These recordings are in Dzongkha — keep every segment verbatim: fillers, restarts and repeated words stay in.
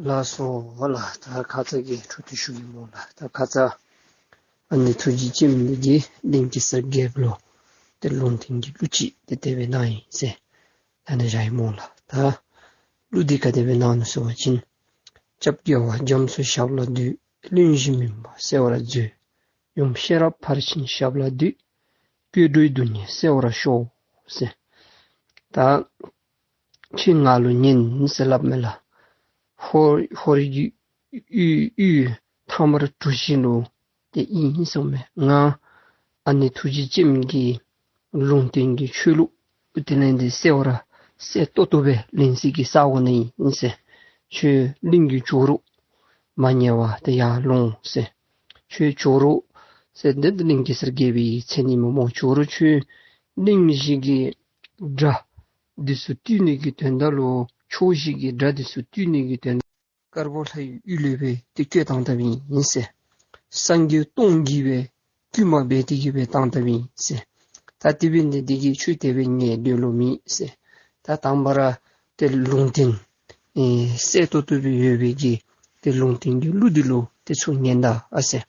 ལགས་སོ་ལགས། ད་ཁ་ཙ་གི་འཕྲོ་མཐུད་ཞུ་གེ་སྨོ་ལགས། ད་ཁ་ཙ་ཨ་ནེ་ཐུགས་རྗེ་ཅནམ་འདི་གིས་གླིང་གེ་སར་རྒྱལཔོ་ལུ་ཏེ་ལུང་བསྟན་གྱི་གླུ་ཅིག་ཏེ་དེ་སྦེ་གནང་ཡི་ཟེར་ད་ནི་བཞག་ཡི་སྨོ་ལགས། ད་གླུ་འདི་ག་དེ་སྦེ་གནང་ནུག་ཟེར་བ་ཅིན། སྐྱབས་རྒྱལ་བ་རྒྱ་མཚོ་ཞབས་ལ་འདུད། གླིང་བཞི་མུན་པ་སེལ་བར་མཛོད། ཡུམ་ཤེས་རབ་ཕར་ཕྱིན་ཞབས་ལ་འདུད། བསྐྱེད་འགྲོའི་སྡུག་བསྔལ་སེལ་བར་ཤོག་ཟེར། ད་ཁྱོད་ང་ལུ་ཉན་ཟེར་སླབ་མས་ལགས། ཧོར་ཧོར་གྱི་ཡུལ་ཡུལ་ཐ་མར་གྲུ་བཞི་ལུ་ཏེ་ཨིན་ཟེར་མས། ང་ཨ་ནེ་ཐུགས་རྗེ་ཅནམ་གྱི་ལུང་བསྟན་གྱི་ཆོས་ལུགས་དེ་ལས་འདི་གསལ་བར་གསལ་ཏོག་ཏོ་སྦེ་ལེན་སའི་གི་ས་གོ་ནང་ཨིན་ཟེར། ཁྱོད་གླིང་གི་ཇོ་རུ་མ་ཉལ་བར་ཏེ་ཡར་ལོང་ཟེར། ཁྱོད་ཇོ་རུ་ཟེར་འདི་གླིང་གེ་སར་རྒྱལ་པོའི་མཚན་ཨིན་མས་སྨོ། ཇོ་རུ་ཁྱོད་གླིང་བཞི་གི་དགྲ་འདི་ཚུ་བཏུལ་ནི་གི་དོན་དག་ལུ་ཕྱོགས་བཞི་གི་དགྲ་འདི་ཚུ་བཏུལ་ནི་གི་དོན་དཀར་པོ་ལྷའི་ཡུལ་ལས་སྦེ་ཏེ་བསྐྱོད་བཏང་དཔ་ཨིན་ཟེར། སངས་རྒྱས་སྟོང་གིས་སྦེ་བསྐུལ་མ་འབད་དེ་གིས་སྦེ་བཏང་དཔ་ཨིན་ཟེར། ད་དེ་འབད་ནི་འདི་གིས་ཁྱོད་དེ་སྦེ་ཉལ་སྡོད་ལོང་མེད་ཟེར། ད་དང་པ་ར་ཏེ་ལུང་བསྟན་ཨེ་གསལ་ཏོག་ཏོ་སྦེ་ཡོད་པའི་གི་ཏེ་ལུང་བསྟན་གྱི་གླུ་འདི་ལུ་ཏེ་ཚུར་ཉན་ད་ཨ་ཟེར།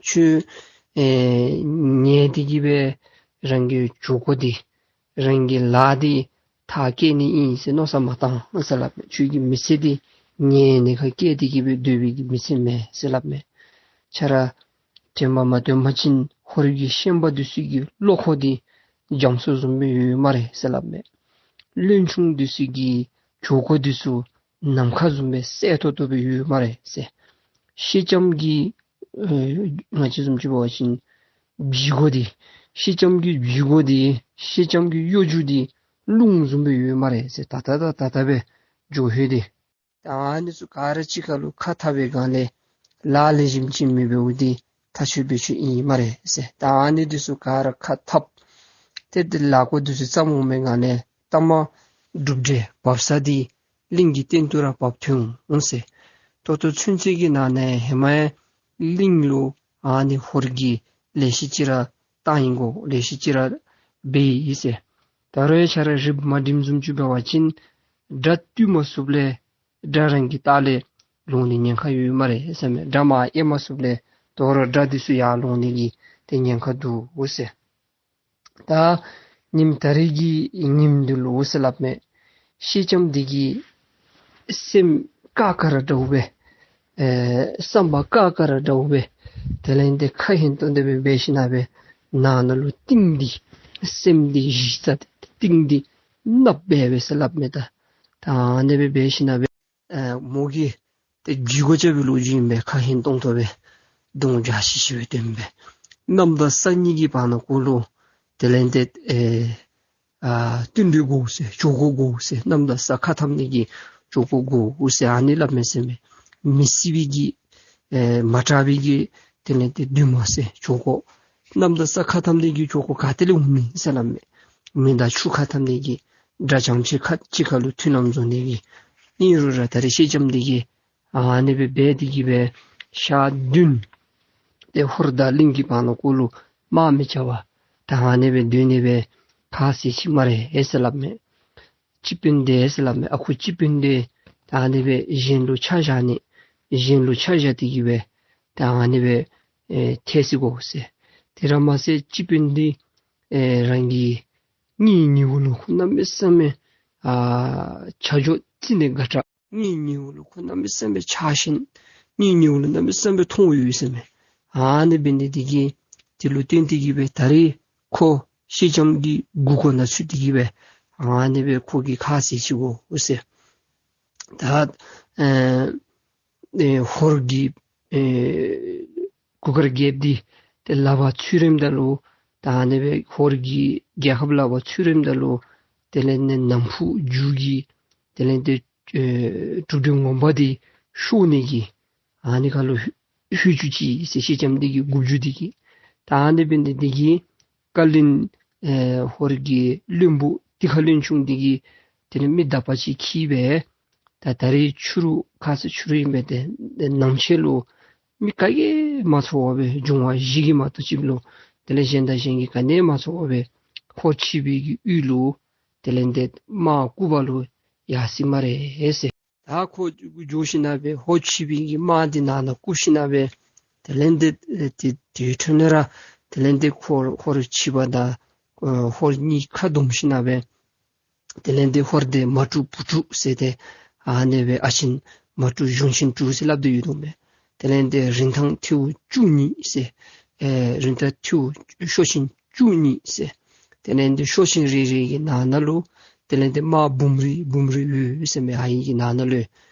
ཁྱོད་ཨེ་ཉལ་ཏེ་གིས་སྦེ་རང་གི་ཇོ་ཁོ་འདི་རང་གི་ལཱ་འདི་མཐར་སྐྱེལ་ནི་ཨིན་ཟེར་མནོ་བསམ་མ་བཏང་ཟེར་སླབ་མས། ཁྱོད་ཀྱི་མི་ཚེ་འདི་ཉལ་ནི་ཁར་བསྐྱལ་ཏེ་གིས་སྦེ་སྡོད་པའི་གི་མི་ཚེ་མེན་ཟེར་སླབ་མས། ཁྱོད་ར་དྲན་པ་མ་བཏོན་པ་ཅིན་ཧོར་གྱི་ཤན་པ་འདི་ཚུ་གི་བློ་ཁོག་འདི་རྒྱ་མཚོ་བཟུམ་སྦེ་ཡོད་སྨ་རེ་ཟེར་སླབ་མས། བློན་ཆུང་འདི་ཚུ་གི་ཇོ་ཁོ་འདི་ཚུ་ནམ་མཁའ་བཟུམ་སྦེ་གསལ་ཏོག་ཏོ་སྦེ་ཡོད་སྨ་རེ་ཟེར། ཤེལ་ལྕམ་གྱི་ཨེ་ང་བཅས་བཟུམ་ཅིག་འབད་བ་ཅིན་བྱི་སྒོ་འདི་ཤེལ་ལྕམ་གྱི་བྱི་སྒོ་འདི་ཤེལ་ལྕམ་གྱི་གཡོ་སྒྱུ་འདི་རླུང་བཟུམ་སྦེ་ཡོད་སྨ་རེ་ཟེར། ད་ད་ད་ད་ད་སྦེ་འགྱོ་ཧེ་འདི། ད་ཨ་ནི་ཚུ་ག་ར་གཅིག་ཁར་ལུ་ཁ་འཐབ་པའི་སྒང་ལས་ལཱ་ལེགས་ཤོམ་ཅིག་མི་འབདཝ་འདི་ཐག་ཆོད་པའི་ཆོས་ཨིན་སྨ་རེ་ཟེར། ད་ཨ་ནི་འདི་ཚུ་ག་ར་ཁ་འཐབ་སྟེ་ཏེ་ལཱ་འགོ་འདི་ཚུ་བརྩམས་འོང་པའི་སྒང་ལས་ལྟ་མ་གྲུབ་འབྲས་བབས་ས་འདི་གླིང་གི་སྟེང་དུ་ར་བབས་ཐོན་འོང་ཟེར། ད་ལྟོ་ཚུན་ཚོད་ཀྱི་ནང་ན་ཧེ་མ་ཡང་གླིང་ལུ་ཨ་ནི་ཧོར་གྱིས་ལེ་ཤ་ཅིག་ར་བཏང་ཡི་གོ། ལེ་ཤ་ཅིག་ར་འབད་ཡི་ཟེར། ད་རུང་ཡང་ཁྱོད་ར་རིགཔ་མ་སྒྲིམ་བཟུམ་ཅིག་འབད་བ་ཅིན་དགྲ་བཏུལ་མ་ཚུགསཔ་ལས་དགྲ་རང་གི་ལྟག་ལས་ལོང་ནི་ཉེན་ཁ་ཡོད་སྨ་རེ་ཟེར་མས། དགྲ་མར་ཡལ་མ་ཚུགསཔ་ལས་དོ་རུང་དགྲ་འདི་ཚུ་ཡར་ལོང་ནི་གི་ཏེ་ཉེན་ཁ་འདུག་ཟེར། ད་ཉིནམ་ད་རིས་ཀྱི་ཉིནམ་འདི་ལུ་ཟེར་སླབ་མས། ཤེལ་ལྕམ་འདི་གི་སེམས་ཀ་ཀ་ར་འདྲཝ་སྦེ་ཨེ་བསམ་པ་ཀ་ཀ་ར་འདྲཝ་སྦེ་དེ་ལས་ཏེ་ཁ་ཧན་ཏོང་ཏོ་སྦེ་འབད་ཞིན་ན་སྦེ་ནང་ན་ལུ་གཏིང་འདི་སེམས་འདི་གཞི་རྩ་གཏིང་འདི་གནགཔོ་སྦེ་ཟེར་སླབ་མས། ད་ད་ཨ་ནི་སྦེ་འབད་ཞིན་ན་སྦེ་ཨེ་མོ་གིས་ཏེ་བྱི་སྒོ་རྐྱབ་པའི་ལོ་རྒྱུས་ཨིན་པས། ཁ་ཧན་ཏོང་ཏོ་སྦེ་གདོང་འཇའ་ཆི་ཆི་སྦེ་སྟོན་སྦེ་གནམ་དང་ས་གཉིས་ཀྱི་བར་ན་གུ་ལུ་དེ་ལས་ཏེ་ཨེ་ཨ་བསྟུན་གྲོས་དགོ་ཟེར། ཇོ་ཁོ་དགོ་ཟེར། གནམ་དང་ས་ཁ་འཐབ་ནི་གི་ཇོ་ཁོ་དགོ་ཟེར་ཨ་ནི་སླབ་མས་ཟེར་མས། མི་སྲིད་པའི་གི་ཨེ་མ་དྲག་པའི་གི་དེ་ལས་ཏེ་བདུད་མ་ཟེར་ཇོ་ཁོ། གནམ་དང་ས་ཁ་འཐབ་ནི་གི་ཇོ་ཁོ་ག་ཏེ་ལས་འོང་མི་ཟེར་སླབ་མས། མེ་དང་ཆུ་ཁ་འཐབ་ནི་གི་དགྲ་བྱང་ཆེ་ཁ་གཅིག་ཁར་ལུ་མཐུན་ལམ་བཟོ་ནི་གི། ཨིན་རུང་ར་ད་རིས་ཤེལ་ལྕམ་འདི་གིས་ཨ་ནི་སྦེ་འབད་དེ་གིས་སྦེ་ཞག་བདུན་ཏེ་ཧོར་དང་གླིང་གི་བར་ན་གུ་ལུ་དམག་མི་རྐྱབ་པར་ད་ཨ་ནི་སྦེ་སྡོད་ནི་སྦེ་ཁ་བཟེད་ཅི་སྨ་རེ་ཟེར་སླབ་མས། སྤྱི་དཔོན་འདི་ཟེར་སླབ་མས། ཨ་ཁུ་སྤྱི་དཔོན་འདི་ད་ཨ་ནི་སྦེ་གཞན་ལུ་ཆ་བཞག་ནི་གཞན་ལུ་ཆ་བཞག་སྟེ་གིས་སྦེ་ད་ཨ་ནི་སྦེ་ཨེ་ཐལ་སོ་གོ་ཟེར། དེ་ར་མ་ཚད་སྤྱི་དཔོན་འདི་ཨེ་རང་གི་གཉེན་ཉེཝ་ལུ་ཁོ་གནམ་མེད་ས་མེད་ཨ་ཆ་འཇོག་བརྩི་ནི་དགའ་དྲགས། གཉེན་ཉེཝ་ལུ་ཁོ་གནམ་མེད་ས་མེད་ཆགས་ཞེན། གཉེན་ཉེཝ་ལུ་གནམ་མེད་ས་མེད་མཐོང་ཡོད་ཟེར་མས། ཨ་ནི་འབད་ནི་འདི་གིས་དེ་ལུ་བརྟེན་ཏེ་གིས་སྦེ་ད་རིས་ཁོ་ཤེལ་ལྕམ་གྱི་མགུ་སྐོར་ནང་ཚུད་དེ་གིས་སྦེ་ཨ་ནི་སྦེ་ཁོ་གིས་ཁ་བཟེད་ཅི་གོ་ཟེར། ད་ཨེ་ཨེ་ཧོར་གྱི་ཨེ་གུར་དཀར་རྒྱལཔོ་འདི་ཏེ་ལག་པར་ཚུད་རནམ་ད་ལུ་ད་ཨ་ནི་སྦེ་ཧོར་གྱི་རྒྱལ་ཁབ་ལག་པར་ཚུད་རནམ་ད་ལུ་དེ་ལས་ནི་ནམ་ཕུགས་རྒྱུད་ཀྱི་དེ་ལས་ཏེ་ཨེ་གྲུབ་འབྲས་ངོ་མ་འདི་ཤོར་ནི་གི་ཨ་ནི་ཁར་ལུ་ལྷོད་བཅུག་ཅི་ཟེར། ཤེལ་ལྕམ་འདི་གི་མགུ་མཇུག་འདི་གིས། ད་ཨ་ནི་འབད་ནི་འདི་གིས་བཀའ་བློན་ཨེ་ཧོར་གྱི་བློན་པོ་ཏི་ཁ་བློན་ཆུང་འདི་གིས་དེ་ལས་མི་དག་པ་ཅིག་འཁྱིད་སྦེ་ད་ད་རིས་ཕྱི་རུ་ཁ་ཙ་ཕྱི་རུ་ཨིན་པས། ཏེ་ནམ་ཕྱེད་ལུ་མི་ག་གིས་མ་ཚོར་བར་སྦེ་འབྱུང་བ་བཞི་གིས་མ་གཏོགས་ཅིག་ལུ་དེ་ལས་གཞན་དང་གཞན་གྱིས་ག་ནི་མ་ཚོར་བར་སྦེ་ཧོར་ཕྱི་པའི་གི་ཡུལ་ལུ་དེ་ལས་ཏེ་དམག་རྐུ་བ་ལུ་ཡར་སོ་ཡི་སྨ་རེ་ཟེར། ད་ཁོ་འགྱོ་ཞིནམ་ལས་ཧོར་ཕྱི་པའི་གི་དམག་འདི་ནང་ན་བཀུག་ཞིནམ་ལས་དེ་ལས་འདི་དེ་དེ་འཕྲོ་ནས་ར་དེ་ལས་འདི་ཧོར་ཧོར་ཕྱི་པ་དང་ཨ་ཧོར་གཉིས་ཁ་བསྡོམས་ཞིནམ་ལས་དེ་ལས་འདི་ཧོར་འདི་མ་དཀྲུག་བུ་དཀྲུག་ཟེར་ཏེ་ཨ་ནི་སྦེ་ཨ་ཆེན་མ་དཀྲུག་གཞོན་ཆེན་དཀྲུག་ཟེར་སླབ་སྟེ་ཡོད་དོ་མས། དེ་ལས་འདི་རིན་ཐང་ཐེའུ་བཅུ་གཉིས་ཟེར། ཨེ་རིན་ཐང་ཐེའུ་ཤོག་ཆེན་བཅུ་གཉིས་ཟེར། དེ་ལས་འདི་ཤོག་ཆེན་རེ་རེ་གི་ནང་ན་ལུ་དེ་ལས་འདི་དམག་འབུམ་རེ་འབུམ་རེ་ཡོད་ཟེར་མས། ཨ་ཡི་གི་ནང་ན་ལུ་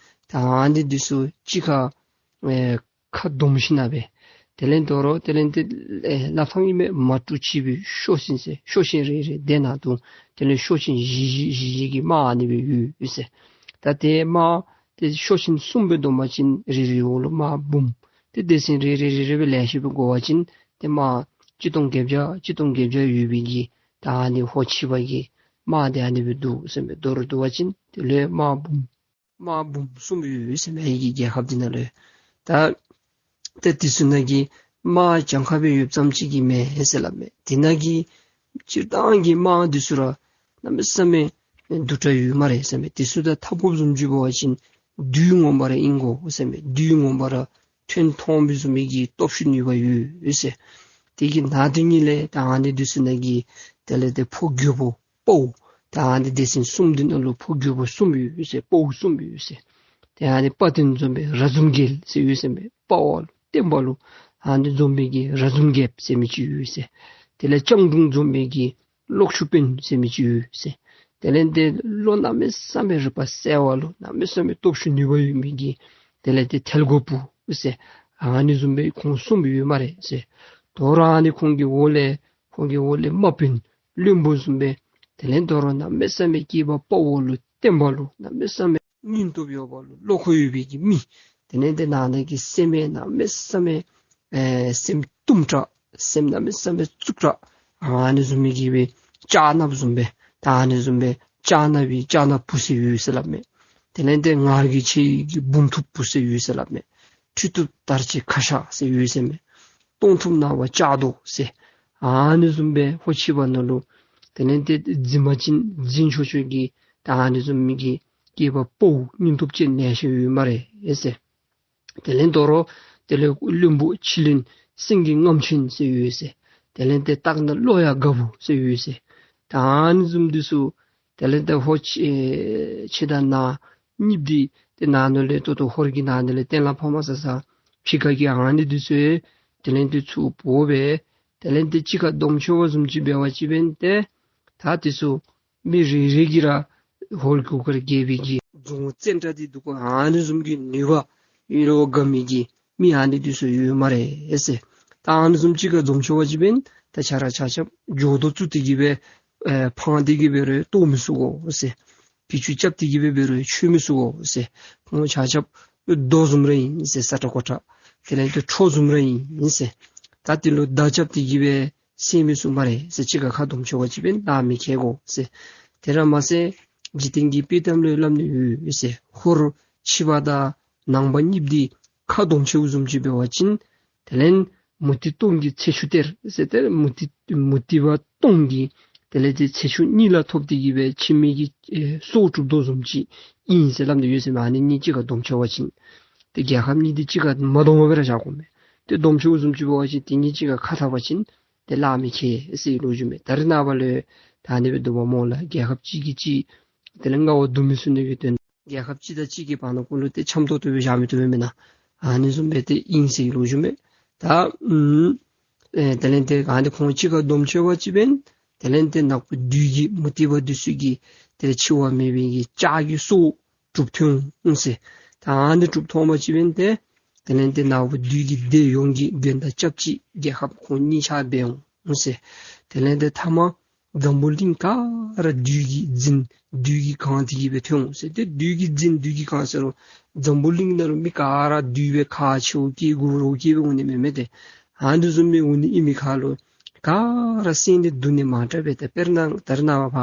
ད་ཨ་ནི་འདི་ཚུ་གཅིག་ཁར་ཨེ་ཁ་བསྡོམས་ཞིནམ་ལས་དེ་ལས་དོ་རུང་དེ་ལས་འདི་ཨེ་སླབ་ཐངས་ཨིན་མས། མ་དཀྲུག་ཕྱི་པའི་ཤོག་ཆེན་ཟེར། ཤོག་ཆེན་རེ་རེ་དེ་ནང་དུ་དེ་ལས་ཤོག་ཆེན་བཞི་བཞི་བཞི་བཞི་གི་དམག་ཨ་ནི་སྦེ་ཡོད་ཟེར། ད་དེ་དམག་དེ་ཤོག་ཆེན་གསུམ་སྦེ་བསྡོམས་པ་ཅིན་རེ་རེ་འོག་ལུ་དམག་འབུམ། དེ་སྡེ་ཚན་རེ་རེ་རེ་རེ་སྦེ་ལེ་ཤ་སྦེ་བགོ་བ་ཅིན་དེ་དམག་གཅིག་སྟོང་བརྒྱད་བརྒྱ་གཅིག་སྟོང་བརྒྱད་བརྒྱ་ཡོད་པའི་གི་ད་ཨ་ནི་ཧོར་ཕྱི་པ་གི་དམག་དེ་ཨ་ནི་སྦེ་འདུག་ཟེར་མས། མདོར་བསྡུ་བ་ཅིན་དེ་ལས་དམག་འབུམ་དམག་འབུམ་གསུམ་ཡོད་ཟེར་མས། ཨ་ཡི་གི་རྒྱལ་ཁབ་འདི་ནང་ལུ། ད་ཏེ་དེ་ཚུ་ནང་གི་དམག་གྱངས་ཁ་སྦེ་ཡོདཔ་ཙམ་ཅིག་གིས་མེན་ཟེར་སླབ་མས། དེ་ནང་གི་སྤྱིར་བཏང་གི་དམག་འདི་ཚུ་ར་གནམ་མེད་ས་མེད་སྡུག་དྲགས་ཡོད་སྨ་རེ་ཟེར་མས། དེ་ཚུ་དང་འཐབ་དགོཔ་བཟུམ་ཅིག་འབད་བ་ཅིན་བདུད་ངོ་མ་ར་ཨིན་དགོ་ཟེར་མས། བདུད་ངོ་མ་ར་ཐོན་མཐོང་བའི་བཟུམ་མའི་གི་སྟོབས་ཤུགས་ནུས་པ་ཡོད་ཟེར། དེ་གི་ནང་དོན་ཉིད་ལས་ད་ཨ་ནི་འདི་ཚུ་ནང་གི་དེ་ལས་དེ་ཕོ་རྒོད་པོ་དཔའ་བོ། ད་ཨ་ནི་སྡེ་ཚན་གསུམ་འདི་ནང་ལུ་ཕོ་རྒོད་པོ་གསུམ་ཡོད་ཟེར། དཔའ་བོ་གསུམ་ཡོད་ཟེར། ཏེ་ཨ་ནི་དཔའ་བརྟན་འཛོམས་པའི་ར་འཛུམ་རྒྱལ་ཟེར་ཡོད་ཟེར་མས། དཔའ་བོ་ལུ་བརྟན་པ་ལུ་ཨ་ནི་འཛོམས་པའི་གི་ར་འཛུམ་རྒྱལཔོ་ཟེར་མི་ཅིག་ཡོད་ཟེར། དེ་ལས་སྤྱང་གྲུང་འཛོམས་པའི་གི་གློག་ཆུ་དཔོན་ཟེར་མི་ཅིག་ཡོད་ཟེར། དེ་ལས་དེ་བློ་གནམ་མེད་ས་མེད་རིག་པ་གསལ་བ་ལུ་གནམ་མེད་ས་མེད་སྟོབས་ཤུགས་ནུས་པ་ཡོད་མི་གི་དེ་ལས་དེ་ཐལ་མགོ་བུ་ཟེར། ཨ་ནི་བཟུམ་སྦེ་ཁོང་གསུམ་ཡོད་སྨ་རེ་ཟེར། དོ་རུང་ཨ་ནི་ཁོང་གི་འོག་ལས་ཁོང་གི་འོག་ལས་དམག་དཔོན་བློན་པོ་བཟུམ་སྦེ་དེ་ལས་དོ་རུང་གནམ་མེད་ས་མེད་སྐྱེས་པ་དཔའ་བོ་ལུ་བརྟན་པ་ལུ་གནམ་མེད་ས་མེད་སྙིང་སྟོབས་ཡོད་པ་ལུ་བློ་ཁོག་ཡོད་པའི་གི་མི། དེ་ལས་དེ་ནང་ན་གི་སེམས་ཡང་གནམ་མེད་ས་མེད་ཨེ་སེམས་གཏུམ་དྲགས། སེམས་གནམ་མེད་ས་མེད་རྩུབ་དྲགས། ཨ་ནི་བཟུམ་མའི་གི་སྦེ་ལྕགས་ནག་བཟུམ་སྦེ་ད་ཨ་ནི་བཟུམ་སྦེ་ལྕགས་ནག་པའི་ལྕགས་ནག་བུ་ཟེར་ཡོད་ཟེར་སླབ་མས། དེ་ལས་དེ་ངར་གྱིས་ཆེ་བའི་གི་འབུམ་ཐུབ་བུ་ཟེར་ཡོད་ཟེར་སླབ་མས། ཁྲི་གདུགས་དར་ཅན་ཁ་ཤ་ཟེར་ཡོད་ཟེར་མས། སྟོང་ཐུབ་ནག་པ་ལྕགས་མདོག་ཟེར། ཨ་ནི་བཟུམ་སྦེ་ཧོར་ཕྱི་པ་ནང་ལུ་དེ་ལས་དེ་འཛིན་པ་ཅིན་འཛིན་ཆོག་ཆོག་གི་ད་ཨ་ནི་བཟུམ་མའི་གི་སྐྱེས་པ་དཔའ་བོ་སྙིང་སྟོབས་ཅན་ལེ་ཤ་ཡོད་སྨ་རེ་ཟེར། དེ་ལས་དོ་རུང་དེ་ལས་བློན་པོ་ཕྱི་བློན་སེང་གེ་རྔམ་ཆེན་ཟེར་ཡོད་ཟེར། དེ་ལས་དེ་སྟག་ནག་གློ་ཡག་དགའ་བོ་ཟེར་ཡོད་ཟེར། ད་ཨ་ནི་བཟུམ་འདི་ཚུ་དེ་ལས་དེ་ཧོར་ཕྱི་ཨེ་ཕྱི་དང་ནང་གཉིས་འདི་དེ་ནང་ན་ལས་ཏོག་ཏོ་ཧོར་གྱི་ནང་ན་ལས་གཏན་ལ་ཕབ་མ་ཚར་ས་ཕྱི་ཁ་གི་ཨ་ནི་འདི་ཚུ་དེ་ལས་དེ་ཚུར་འབོ་སྦེ་དེ་ལས་དེ་གཅིག་ཁར་བསྡོམས་ཆོག་པ་བཟུམ་ཅིག་འབད་བ་ཅིན་འབདན་ཏེ་ད་དེ་ཚུ་མི་རེ་རེ་གིས་ར་ཧོར་གུར་དཀར་རྒྱལ་པོའི་གི་རྫོང་བཙན་དྲགས་འདི་འདུག་གོ། ཨ་ནི་བཟུམ་གྱི་ནུས་པ་ཡོད་རུང་དགའ་མི་གི་མི་ཨ་ནི་འདི་ཚུ་ཡོད་སྨ་རེ་ཟེར། ད་ཨ་ནི་བཟུམ་གཅིག་ཁར་བསྡོམས་ཆོག་པ་ཅིན་འབདན་ད་ཆ་ར་ཆ་ཁྱབ་འགྱོ་དོ་བཙུགས་ཏེ་གི་སྦེ་ཨེ་འཕང་སྟེ་གི་སྦེ་རུང་བཏོག་མི་ཚུགས་གོ་ཟེར། གྱི་ཅུ་རྐྱབ་སྟེ་གི་སྦེ་འབད་རུང་ཆོད་མི་ཚུགས་གོ་ཟེར། ཁོང་ཆ་ཁྱབ་རྡོ་བཟུམ་ར་ཨིན་ཟེར། ས་ཁྲ་ཀོ་ཁྲ་དེ་ལས་དེ་ཁྲོ་བཟུམ་ར་ཨིན་ཟེར། ད་དེ་ལུ་མདའ་རྐྱབ་སྟེ་གི་སྦེ་བསད་མི་ཚུགས་སྨ་རེ་ཟེར། གཅིག་ཁར་ཁ་བསྡོམས་ཆོག་པ་ཅིན་འབདན་ལག་མི་ཁེལ་གོ་ཟེར། དེ་ར་མ་ཚད་འཇིག་རྟེན་གྱི་དཔྱེ་གཏམ་ལུ་སླབ་ནི་ཡོད་ཟེར། ཧོར་ཕྱི་པ་དང་ནང་པ་གཉིས་འདི་ཁ་བསྡོམས་ཆོག་པ་བཟུམ་ཅིག་འབད་བ་ཅིན་དེ་ལས་མུ་སྟེགས་སྟོང་གི་ཚེ་ཆུ་གཏེར་ཟེར། ཏེ་མུ་སྟེགས་མུ་སྟེགས་པ་སྟོང་གི་དེ་ལས་དེ་ཚེ་ཆུ་གཉིད་ལ་ཐོབ་སྟེ་གི་སྦེ་ཁྱིམ་མི་གི་ཨེ་སྲོག་སྒྲུབ་དོ་བཟུམ་ཅིག་ཨིན་ཟེར་སླབ་ནི་ཡོད་ཟེར་མས། ཨ་ནི་གཉིས་གཅིག་ཁར་བསྡོམས་ཆོག་པ་ཅིན་ཏེ་རྒྱལ་ཁབ་གཉིས་འདི་གཅིག་ཁར་མ་བསྡོམས་པར་སྦེ་ར་བཞག་དགོ་མས། ཏེ་བསྡོམས་ཆོག་པ་བཟུམ་ཅིག་འབད་བ་ཅིན་ཏེ་གཉིས་གཅིག་ཁར་ཁ་འཐབ་པ་ཅིན་ཏེ་ལག་མི་ཁེལ་ཟེར་ལོ་རྒྱུས་མས། ད་རེས་ནངས་པ་ལུ་ད་ཨ་ནི་སྦེ་འདུག་པ་སྨོ་ལགས། རྒྱལ་ཁབ་གཅིག་གིས་གཅིག་དེ་ལས་མངའ་འོག་བསྡུ་མི་ཚུགས་ནི་གི་དོན་རྒྱལ་ཁབ་གཅིག་དང་གཅིག་གི་བར་ན་གུ་ལུ་ཏེ་འཆམ་ཏོག་ཏོ་སྦེ་བཞག་མི་བཏུབ་པས་མེན་ན། ཨ་ནི་བཟུམ་སྦེ་ཏེ་ཨིན་ཟེར་ལོ་རྒྱུས་མས། ད་ཨུམ་ཨེ་དེ་ལས་དེ་ག་འདི་ཁོང་གཅིག་ཁར་བསྡོམས་ཆོག་པ་ཅིན་འབདན་དེ་ལས་དེ་ནག་པོ་བདུད་ཀྱི་མུ་སྟེགས་པ་འདི་ཚུ་གི་དེ་ལས་འཆི་བ་མེད་པའི་གི་ལྕགས་ཀྱི་སྲོག་གྲུབ་ཐོན་འོང་ཟེར། ད་ཨ་ནི་གྲུབ་ཐོན་པ་ཅིན་འབདན་ཏེ་དེ་ལས་དེ་ནག་པོ་བདུད་ཀྱི་སྡེ་ཡོངས་ཀྱིས་མགོན་དང་སྐྱབས་གཅིག་རྒྱལ་ཁབ་ཁོང་གཉིས་ཆ་འབད་འོང་ཟེར། དེ་ལས་དེ་ཐ་མ་འཛམ་བུ་གླིང་ག་ར་བདུད་ཀྱིས་འཛིན་བདུད་ཀྱིས་གང་སྟེ་གི་སྦེ་ཐོན་འོང་ཟེར། ཏེ་བདུད་ཀྱིས་འཛིན་བདུད་ཀྱིས་གང་ཟེར་རུང་འཛམ་བུ་གླིང་ནང་ལུ་མི་ག་ར་བདུད་སྦེ་ཁག་ཆེཝ་སྐྱེ་དགུ་རོ་སྐྱེ་སྦེ་འོང་ནི་མེན་མས་ཏེ། ཨ་ནི་བཟུམ་སྦེ་འོང་ནི་ཨིན་མི་ཁར་ལུ་ག་ར་བསད་ནི་རྡུང་ནི་མ་འདྲཝ་སྦེ་ཏེ་དཔེར་ན་ད་རེས་ནངས་པ་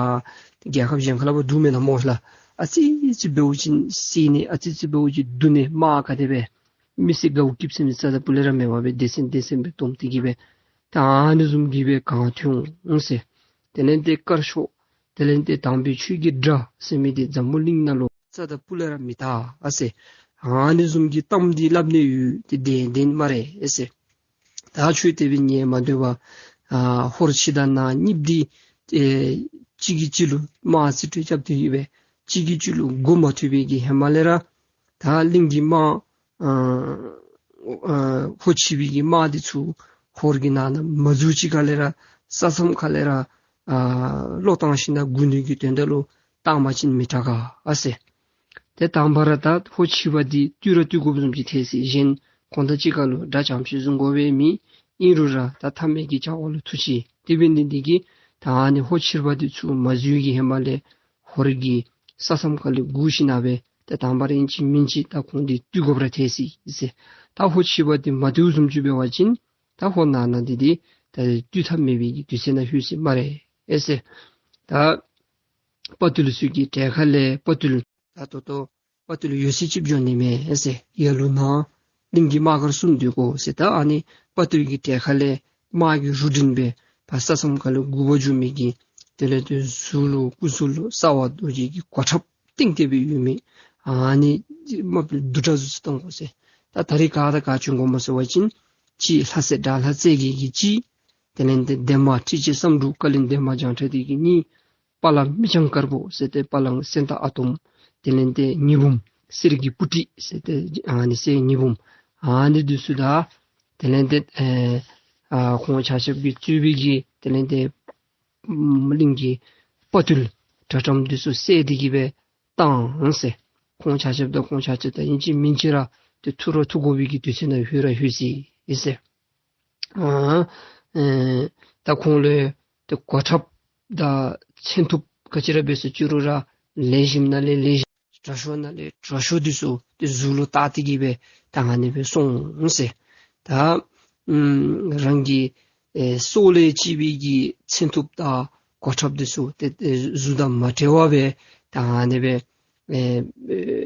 རྒྱལ་ཁབ་གཞན་ཁ་ལུ་འབདཝ་འདུག་མེན་ན་སྨོ་ལགས། ཨ་ཙི་ཙི་འབདཝ་ཅིན་བསད་ནི་ཨ་ཙི་ཙི་འབདཝ་ཅིན་རྡུང་ནི་དམག་ག་དེ་སྦེ་མི་སེར་དགའཝ་སྐྱིདཔ་ཟེར་མི་རྩ་དང་སྤུ་ལས་ར་མེད་པར་སྦེ་སྡེ་ཚན་སྡེ་ཚན་སྦེ་བསྡོམས་ཏེ་གི་སྦེ་ད་ཨ་ནི་བཟུམ་གྱི་སྦེ་གང་ཐོན་འོང་ཟེར། དེ་ལས་དེ་དཀར་ཕྱོགས་དེ་ལས་དེ་དམ་པའི་ཆོས་ཀྱི་སྒྲ་ཟེར་མི་འདི་འཛམ་བུ་གླིང་ནང་ལུ་ ས་དང་སྤུ་ལས་ར་མི་དག་ཨ་ཟེར། ཨ་ནི་བཟུམ་གྱི་གཏམ་འདི་སླབ་ནི་ཡོད། དེ་བདེན་བདེན་སྨ་རེ་ཨེ་ཟེར། ད་ཁྱོད་དེ་སྦེ་ཉན་མ་སྡོད་པར་ཨ་ཧོར་ཕྱི་དང་ནང་གཉིསཔོ་འདི་ཨེ་གཅིག་གིས་གཅིག་ལུ་དམག་རྩིས་སྤྲོད་རྐྱབ་སྟེ་ཡོད་པས། གཅིག་གིས་གཅིག་ལུ་མགུ་མ་ཐུག་པའི་གི་ཧེ་མ་ལས་ར་ད་གླིང་གི་དམག་ཨ་ཨ་ཧོར་ཕྱི་པའི་གི་དམག་འདི་ཚུ་ཧོར་གྱི་ནང་ན་མ་འཛུལ་ཅིག་ཁ་ལས་ར་ས་མཚམས་ཁ་ལས་ར་ཨ་བློ་བཏང་ཞིན་ན་སྒུག་ནི་གི་དོན་དག་ལུ་བཏང་པ་ཅིན་མི་དྲག་ག་ཨ་ཟེར། ཏེ་དང་པ་ར་ད་ཧོར་ཕྱི་པ་འདི་བཏུལ་ར་བཏུལ་དགོཔ་བཟུམ་ཅིག་ཐལ་ཟེར། གཞན་ཁོང་དང་གཅིག་ཁར་ལུ་དགྲ་འཇམ་ཤོས་བཟུང་དགོ་པའི་མི་ཨིན་རུང་ར་ད་ཐ་མལ་གྱི་བྱ་བ་ལུ་ཐུག་ཅི། དེ་འབད་ནི་འདི་གིས་ད་ཨ་ནི་ཧོར་ཕྱི་པ་འདི་ཚུ་མ་འཛུལ་གྱི་ཧེ་མ་ལས་ཧོར་གྱི་ས་མཚམས་ཁ་ལས་སྒུག་ཞིན་ན་སྦེ་ཏེ་དང་པ་ར་ཨིན་ཅི་མིན་ཅི་ད་ཁོང་འདི་བཏུལ་དགོཔ་ར་ཐལ་ཟེར་ཟེར། ད་ཧོར་ཕྱི་པ་འདི་མ་བཏུལཝ་བཟུམ་ཅིག་འབད་བ་ཅིན་ད་ཧོར་ནང་ན་འདི་འདི་ད་བཏུལ་ཐབས་མེད་པའི་གི་དུས་ཚོད་ནང་ལྷོད་ཅི་སྨ་རེ་ཨེ་ཟེར། ད་དཔའ་བརྟུལ་ཚུ་གི་གྲལ་ཁ་ལས་དཔའ་བརྟུལ་ད་ད་ལྟོ་དཔའ་བརྟུལ་ཡོད་ཚད་ཅིག་འགྱོ་ནི་མས་ཟེར། ཡ་ལུ་ནཱ་གླིང་གི་དམག་སྒར་སྲུང་སྡོད་དགོ་ཟེར། ད་ཨ་ནི་དཔའ་བརྟུལ་གྱི་གྲལ་ཁ་ལས་དམག་གི་རུ་འདྲེན་སྦེ་ཕར་ས་མཚམས་ཁ་ལུ་འགུག་པར་འགྱོ་མི་གི་དེ་ལས་ཏེ་གཟུགས་ལུ་སྐུ་གཟུགས་ལུ་རྩ་བ་རྡོ་རྗེ་གི་གོ་ཁྲབ་བཏིང་སྟེ་སྦེ་ཡོད་མི་ཨ་ནི་དམརཔོ་བདུག་དྲགས་ཚུ་གཏང་དགོ་ཟེར། ད་ད་རིས་ག་དང་ག་བྱོན་དགོཔ་སྨོ་ཟེར་བ་ཅིན་གཅིག་ལྷ་སྲས་དགྲ་ལྷ་རྩེ་རྒྱལ་གྱི་གཅིག། དེ་ལས་ཏེ་འདན་མ་ཁྲི་ཆེན་བསམ་འགྲུབ་བཀའ་བློན་འདན་མ་བྱང་ཁྲ་འདི་གི་གཉིས། དཔའ་ལ་མི་བྱང་དཀར་པོ་ཟེར་ཏེ་དཔའ་ལ་སེང་སྟག་ཨ་དོམ། དེ་ལས་ཏེ་ཉི་འབུམ་གསེར་གྱི་སྤུ་གྲི་ཟེར་ཏེ་ཨ་ནི་གསེར་ཉི་འབུམ་ཨ་ནི་འདི་ཚུ་དང་དེ་ལས་ཏེ་ཨེ་ཨ་ཁོང་ཆ་ཁྱབ་ཀྱིས་གཙོས་པའི་གི་དེ་ལས་ཏེ་ཨམ་གླིང་གི་དཔའ་བརྟུལ་དྲག་དྲགས་འདི་ཚུ་བསད་དེ་གི་སྦེ་བཏང་ཟེར། ཁོང་ཆ་ཁྱབ་དང་ཁོང་ཆ་ཁྱབ་དང་ཨིན་ཅི་མིན་ཅི་ར་ཏེ་ཐུག་ར་ཐུག་དགོ་པའི་གི་དུས་ཚོད་ནང་ལྷོད་ར་ལྷོད་ཅི་ཨིན་ཟེར། ཨ་ཨེ་ད་ཁོང་ལུ་ཏེ་གོ་ཁྲབ་དང་མཚོན་ཐུབ་ག་ཅི་ར་འབད་སོང་ཅི་རུང་ར་ལེགས་ཤོམ་ནང་ལས་ལེགས་ཤོམ་དྲག་ཤོས་ནང་ལས་དྲག་ཤོས་འདི་ཚུ་ཏེ་གཟུགས་ལུ་བཏགས་ཏེ་གི་སྦེ་ད་ཨ་ནི་སྦེ་སོང་ཟེར། ད་ཨམ་རང་གི་ཨེ་སྲོག་ལས་གཅེས་པའི་གི་མཚོན་ཐུབ་དང་གོ་ཁྲབ་འདི་ཚུ་ཏེ་ཨེ་གཟུགས་དང་མ་འབྲལ་བར་སྦེ་ད་ཨ་ནི་སྦེ་ཨེ་ཨེ་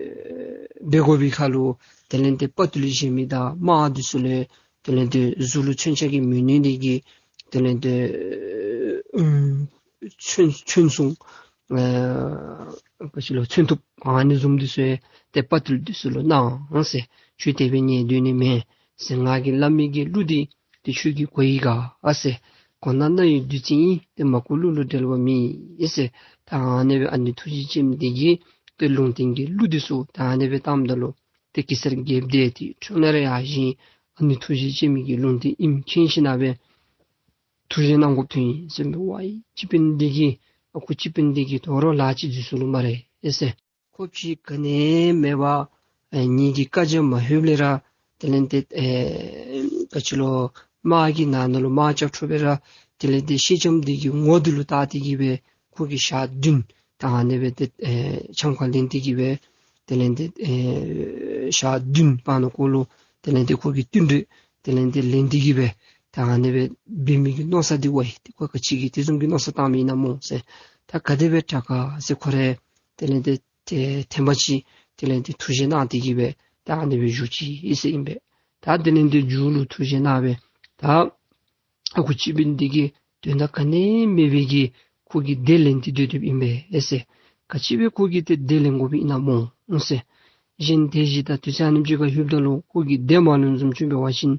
འབད་དགོ་པའི་ཁར་ལུ་དེ་ལས་ཏེ་དཔའ་བརྟུལ་གཞན་མི་དང་དམག་འདི་ཚུ་ལས་དེ་ལས་ཏེ་གཟུགས་ལུ་མཚོན་ཆ་གིས་མི་གནོད་ནི་གི་དེ་ལས་ཏེ་ཨེ་མཚོན་མཚོན་སྲུང་ཨེ་ག་ཅི་ལོ་མཚོན་ཐུབ་ཨ་ནི་བཟུམ་འདི་ཚུ་ཡང་ཏེ་དཔའ་བརྟུལ་འདི་ཚུ་ལུ་གནང་ཟེར། ཁྱོད་དེ་སྦེ་ཉན་སྡོད་ནི་མེན་ཟེར། ང་གིས་སླབ་མི་གི་གླུ་འདི་ཏེ་ཁྱོད་ཀྱིས་གོ་ཡི་ག་ཨ་ཟེར། གོ་ན་རྣ་ཡི་བདུད་རྩི་ཨིན། ཏེ་མ་གོ་གླུ་ལུ་འགྲེལ་བ་མེད་ཟེར། ད་ཨ་ནི་སྦེ་ཨ་ནེ་ཐུགས་རྗེ་ཅན་འདི་གིས་ཏེ་ལུང་བསྟན་གྱི་གླུ་འདི་ཚུ་ད་ཨ་ནི་སྦེ་བཏངམ་ད་ལུ་ཏེ་གེ་སར་རྒྱལཔོ་དེ་ཏེ་ཁྲོས་ནས་ར་ཡར་བཞེངས། ཨ་ནེ་ཐུགས་རྗེ་ཅན་མི་གི་ལུང་བསྟན་ཨིནམ་མཁྱེན་ཞིན་ན་སྦེ་ཐུགས་རྗེ་གནང་དགོཔ་ཐོན་ཡི་ཟེར་མས། ཝའི་སྤྱི་དཔོན་འདི་གིས་ཨ་ཁུ་སྤྱི་དཔོན་འདི་གིས་དོ་རུང་ལཱ་ཅིག་འཛོལ་སོང་ལོ་སྨ་རེ་ཨེ་ཟེར། ཁོ་ཕྱི་ག་ནི་མེད་པར་ཨེ་ངེ་གི་བཀའ་རྒྱ་མ་ལྷོདཔ་ལས་ར་དེ་ལས་ཏེ་ཨེ་ག་ཅི་ལོ་དམག་གི་ནང་ན་ལུ་དམག་རྐྱབ་འཕྲོ་སྦེ་ར་དེ་ལས་ཏེ་སེང་ལྕམ་འདི་གི་ངོ་འདི་ལུ་བལྟ་སྟེ་གི་སྦེ་ཁོ་གི་ཞག་བདུན་ད་ཨ་ནི་སྦེ་ཏེ་ཨེ་འཆམ་ཁ་ལེན་ཏེ་གི་སྦེ་དེ་ལས་ཏེ་ཨེ་ཞག་བདུན་བར་ན་ཁོ་ལུ་དེ་ལས་ཏེ་ཁོ་གི་བསྟུན་གྲོས་དེ་ལས་ཏེ་ལེན་ཏེ་གི་སྦེ་ད་ཨ་ནི་སྦེ་འབད་མི་གི་མནོ་བསམ་འདི་ཝའི་ཏེ་ཁོ་ག་ཅི་གི་དེ་བཟུམ་གྱི་མནོ་བསམ་བཏང་མི་ཨིན་ན་སྨོ་ཟེར། ད་ག་དེ་སྦེ་དྲག་ག་ཟེར། ཁོ་ར་དེ་ལས་ཏེ་ཏེ་ཐེངས་མ་ཅིག་དེ་ལས་ཏེ་ཐུགས་རྗེ་གནང་སྟེ་གི་སྦེ་ད་ཨ་ནི་སྦེ་བཞུགས་ཅི་ཨིན་ཟེར་ཨིན་པས། ད་དེ་ལས་ཏེ་མཇུག་ལུ་ཐུགས་རྗེ་གནང་སྦེ་ད་ཨ་ཁུ་སྤྱི་དཔོན་འདི་གིས་དོན་དག་ག་ནི་མེད་པའི་གི་ཁོ་གིས་སྡེ་ལེན་ཏེ་སྡོད་སྡོདཔ་ཨིན་པས་ཨེ་ཟེར། ག་ཅི་སྦེ་ཁོ་གིས་ཏེ་སྡེ་ལེན་དགོཔ་ཨིན་ན་སྨོ་ཟེར། གཞན་དེ་བཞིན་ད་དུས་ཚོད་ཨ་ནེམ་ཅིག་ཁར་ལྷོདཔ་ད་ལུ་ཁོ་གིས་སྡེ་མ་ལེན་བཟུམ་ཅིག་འབད་བ་ཅིན་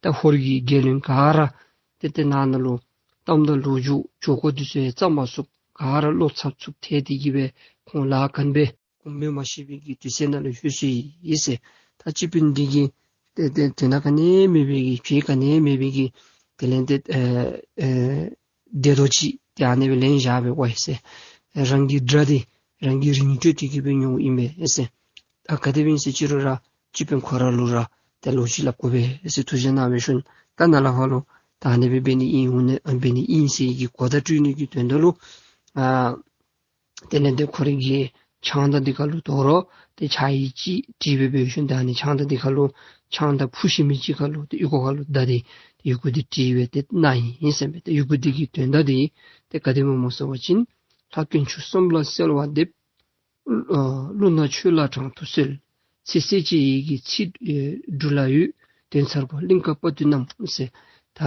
ད་ཧོར་གྱི་རྒྱལ་བློན་ག་ར་ཏེ་ཏེ་ནང་ན་ལུ་གཏམ་དང་ལོ་རྒྱུས་ཇོ་ཁོ་འདི་ཚུ་ཡང་རྩ་མ་ཚུགས། ག་ར་བློ་འཚབ་འཚུབ་ཐལ་ཏེ་གི་སྦེ་ཁོང་ལཱ་ག་ནི་སྦེ་གོང་འཕེལ་མ་ཤེས་པའི་གི་དུས་ཚོད་ནང་ལུ་ལྷོད་སོ་ཡི་ཟེར། ད་སྤྱི་དཔོན་འདི་གིས་ཏེ་ཏེ་དོན་དག་ག་ནི་མེད་པའི་གི་ཕྱི་ག་ནི་མེད་པའི་གི་དེ་ལས་ཏེ་ཨེ་ཨེ་སྡེ་དོ་ཅིག་ཏེ་ཨ་ནི་སྦེ་ལེན་བཞག་པས་ཝའི་ཟེར། རང་གི་དགྲ་འདི་རང་གིས་རིན་སྤྲོད་དེ་གི་སྦེ་ཉོཝ་ཨིན་པས་ཟེར། ད་ག་དེ་སྦེ་ཨིན་ཟེར་ཅི་རུང་ར་སྤྱི་དཔོན་ཁོ་ར་ལུ་ར་ཏེ་ལོག་ཅིག་སླབ་དགོ་པས་ཟེར་ཐུགས་རྗེ་གནང་སྦེ་ཞུ་ནི། ད་ནཱ་ལས་ཕར་ལུ་ད་ཨ་ནི་སྦེ་འབད་ནི་ཨིན་འོང་ནི་འབད་ནི་ཨིན་ཟེར་གྱི་གོ་བརྡ་སྤྲོད་ནི་གི་དོན་དག་ལུ་ཨ་དེ་ལས་ཏེ་ཁོ་རའི་གི་ཕྱག་མདའ་འདི་ཁར་ལུ་དོ་རུང་ཏེ་ཕྱག་ཡིག་ཅིག་བྲིས་སྦེ་འབད་ཞིནམ་ད་ཨ་ནི་ཕྱག་མདའ་འདི་ཁར་ལུ་ཕྱག་མདའ་ཕུ་ཞིནམ་ཅིག་ཁར་ལུ་ཏེ་ཡི་གུ་ཁར་ལུ་བརྡ་འདི་ཏེ་ཡི་གུ་འདི་བྲིས་སྦེ་ཏེ་གནང་ཡི་ཟེར་མས། ཏེ་ཡི་གུ་འདི་གི་དོན་དག་འདི་ཏེ་ག་དེ་སྨོ་སྨོ་ཟེར་བ་ཅིན་ལྷ་དཀོན་མཆོག་གསུམ་ལ་གསོལ་བ་འདེབས། ཨ་ཀླུ་ནག་ཆོས་ལ་དྲང་དུ་གསོལ། ཚེ་ཟད་ཅིག་ཡིད་ཀྱི་ཚིག་ཨེ་འབྲུ་ལ་ཡོད། དོན་ཚར་བ་གླིང་དཀར་དཔའ་བརྟུལ་རྣམས་ཟེར། ད་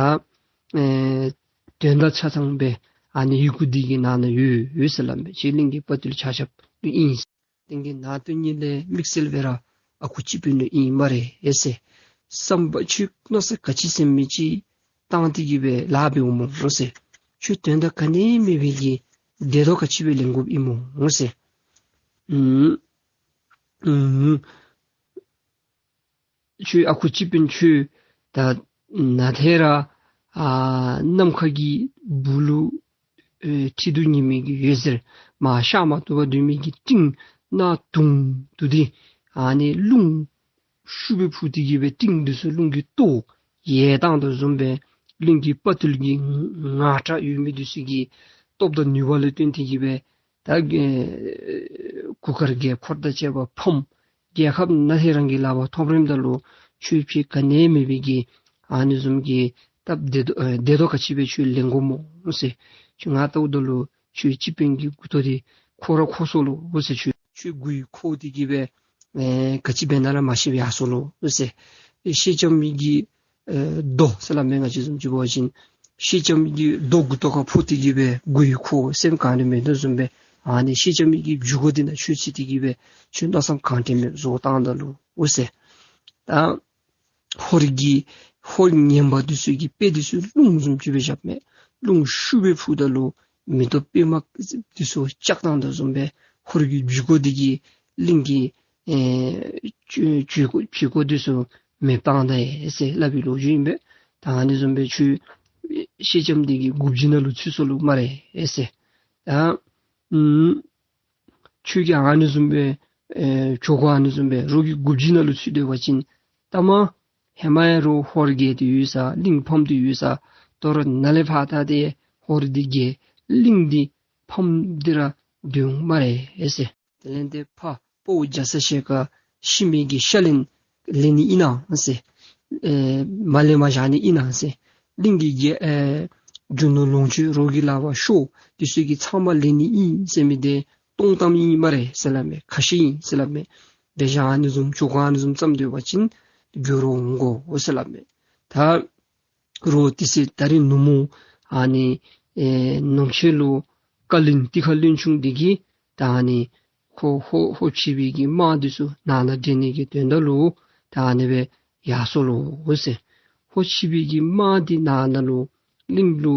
ཨེ་དོན་དག་ཆ་ཚང་སྦེ་ཨ་ནི་ཡི་གུ་འདི་གི་ནང་ན་ཡོད་ཡོད་ཟེར་སླབ་མས། ཁྱེད་གླིང་གི་དཔའ་བརྟུལ་ཆ་ཁྱབ་ལུ་ཨིན། དེ་གི་ནང་དོན་ཉིད་ལས་དམིགས་བསལ་སྦེ་ར་ཨ་ཁུ་སྤྱི་དཔོན་ལུ་ཨིན་སྨ་རེ་ཟེར། བསམ་པ་ཁྱོད་མནོ་བསམ་ག་ཅི་ཟེར་མི་ཅིག་བཏང་སྟེ་གི་སྦེ་ལཱ་འབདཝ་སྨོ་ཟེར། ཁྱོད་དོན་དག་ག་ནི་མེད་པའི་གི་སྡེ་ཐོག་ག་ཅི་སྦེ་ལེན་དགོཔ་ཨིན་སྨོ་ཟེར། ཨུམ་ཨུམ། ཁྱོད་ཨ་ཁུ་སྤྱི་དཔོན་ཁྱོད་ད་ནཱ་ཐད་ར་ཨ་ནམ་མཁའ་གི་སྦུག་ལུ་ཨེ་ཁྲི་གདུགས་ཉི་མའི་གི་འོད་ཟེར་མར་ཤར་མ་བཏུབ་པར་སྡོད་མི་གི་སྤྲིན་ནག་དུང་དུ་འདི་ཨ་ནི་རླུང་ཤུགས་སྦེ་ཕུ་སྟེ་གི་སྦེ་སྤྲིན་འདི་ཚུ་རླུང་གིས་གཏོར་ཡལ་བཏང་དོ་བཟུམ་སྦེ་གླིང་གི་དཔའ་བརྟུལ་གྱི་ངར་དྲགས་ཡོད་མི་འདི་ཚུ་གི་སྟོབས་དང་ནུས་པ་ལུ་བརྟེན་ཏེ་གི་སྦེ་ད་གུར་དཀར་རྒྱལ་འཁོར་དང་བཅས་པ་ཕམ། རྒྱལ་ཁབ་ནང་ཐད་རང་གི་ལག་པར་ཐོབ་རནམ་ད་ལུ་ཁྱོད་ཕྱི་ག་ནི་མེད་པའི་གི་ཨ་ནི་བཟུམ་གྱི་སྟབས་བདེ་ཏོག་ཨེ་བདེ་ཏོག་ག་ཅི་སྦེ་ཁྱོད་ལེན་དགོཔ་སྨོ་ཟེར། ཁྱོད་ང་ལྟཝ་ད་ལུ་ཁྱོད་སྤྱི་དཔོན་གྱི་མགུ་ཏོ་འདི་ཁོ་ར་ཁོ་སོང་ལོ་ཟེར། ཁྱོད་ཁྱོད་མགུ་ཡུ་འཁོར་ཏེ་གི་སྦེ་ཨེ་ག་ཅི་འབད་ན་ར་མ་ཤེས་པར་ཡར་སོང་ལོ་ཟེར། ཨེ་སེང་ལྕམ་གྱི་ཨེ་རྡོ་ཟེར་སླབ་མས། ང་བཅས་བཟུམ་ཅིག་འབད་བ་ཅིན་སེང་ལྕམ་གྱི་རྡོ་མགུ་ཏོ་ཁར་ཕོག་སྟེ་གི་སྦེ་མགུ་ཡུ་འཁོར་སེམས་གང་ནི་མེད་དོ་བཟུམ་སྦེ་ཨ་ནི་སེང་ལྕམ་གྱི་འཇུག་སྒོ་འདི་ནང་ཁྱོད་ཚུད་དེ་གི་སྦེ་ཁྱོད་མནོ་བསམ་གང་དྲན་མེད་བཟོ་བཏང་ད་ལོ་ཟེར། ད་ཧོར་གྱི་ཧོར་ངན་པ་འདི་ཚུ་གི་དཔེ་འདི་ཚུ་རླུང་བཟུམ་ཅིག་སྦེ་བཞག་མས། རླུང་ཤུགས་སྦེ་ཕུ་ད་ལུ་མེ་ཏོག་པདྨ་འདི་ཚུ་བཅག་བཏང་དོ་བཟུམ་སྦེ་ཧོར་གྱི་འཇུག་སྒོ་འདི་གིས་གླིང་གི་ཨེ་བྱུས་བྱུས་སྒོ་བྱུས་སྒོ་འདི་ཚུ་མེདཔ་བཏང་ད་ཡི་ཟེར་སླབ་པའི་ལོ་རྒྱུས་ཨིན་པས། ད་ཨ་ནི་བཟུམ་སྦེ་ཁྱོད་སེང་ལྕམ་འདི་གི་མགུ་སྐྱི་ནང་ལུ་ཚུད་སོང་ལོ་སྨ་རེ་ཟེར། ད་ཨུམ་ཁྱོད་ཀྱིས་ཨ་ནི་བཟུམ་སྦེ་ཨེ་ཁྱོད་ཁོ་ཨ་ནི་བཟུམ་སྦེ་རོགས་ཀྱི་མགུ་སྐྱི་ནང་ལུ་ཚུད་སྡོད་པ་ཅིན་ད་མ་ཧེ་མ་ཡང་རོགས་ཧོར་རྒྱལ་ཏེ་ཡོད་ས་གླིང་ཕམ་སྟེ་ཡོད་ས་དོ་རུང་ནཱ་ལས་ཕར་ད་ཏེ་ཧོར་འདི་རྒྱལ་གླིང་འདི་ཕམ་སྟེ་ར་སྡོད་འོང་སྨ་རེ་ཟེར། དེ་ལས་ཏེ་ཕར་དཔའ་བོ་རྒྱ་ཚ་ཞལ་དཀར་ཤི་མི་གི་ཤ་ལན་ལེན་ནི་ཨིན་ན་ཟེར། ཨེ་མ་ལེན་པར་བཞག་ནི་ཨིན་ན་ཟེར། གླིང་གི་རྒྱལ་ཨེ་རྒྱུ་ནོར་ལོངས་སྤྱོད་རོགས་ཀྱི་ལག་པར་ཤོར་འདི་ཚུ་གི་ཚང་མ་ལེན་ནི་ཨིན་ཟེར་མི་འདི་སྟོང་གཏམ་ཨིན་སྨ་རེ་ཟེར་སླབ་མས། ཁ་བཤད་ཨིན་ཟེར་སླབ་མས། དེ་བཞིན་ཨ་ནི་བཟུམ་ཁྱོད་ཁོ་ཨ་ནི་བཟུམ་བརྩམས་སྡོད་པ་ཅིན་འགྱུར་འོང་གོ་ཟེར་སླབ་མས། ད་རོགས་དེ་ཚེ་ད་རིས་ནུབ་མོ་ཨ་ནི་ཨེ་ནམ་ཕྱེད་ལུ་བཀའ་བློན་ཏི་ཁ་བློན་ཆུང་འདི་གིས་ད་ཨ་ནི་ཁོ་ཧོ་ཧོར་ཕྱི་པའི་གི་དམག་འདི་ཚུ་ནང་ན་འདྲེན་ནི་གི་དོན་དག་ལུ་ད་ཨ་ནི་སྦེ་ཡར་སོང་ལོ་ཟེར། ཧོར་ཕྱི་པའི་གི་དམག་འདི་ནང་ན་ལུ་གླིང་ལུ་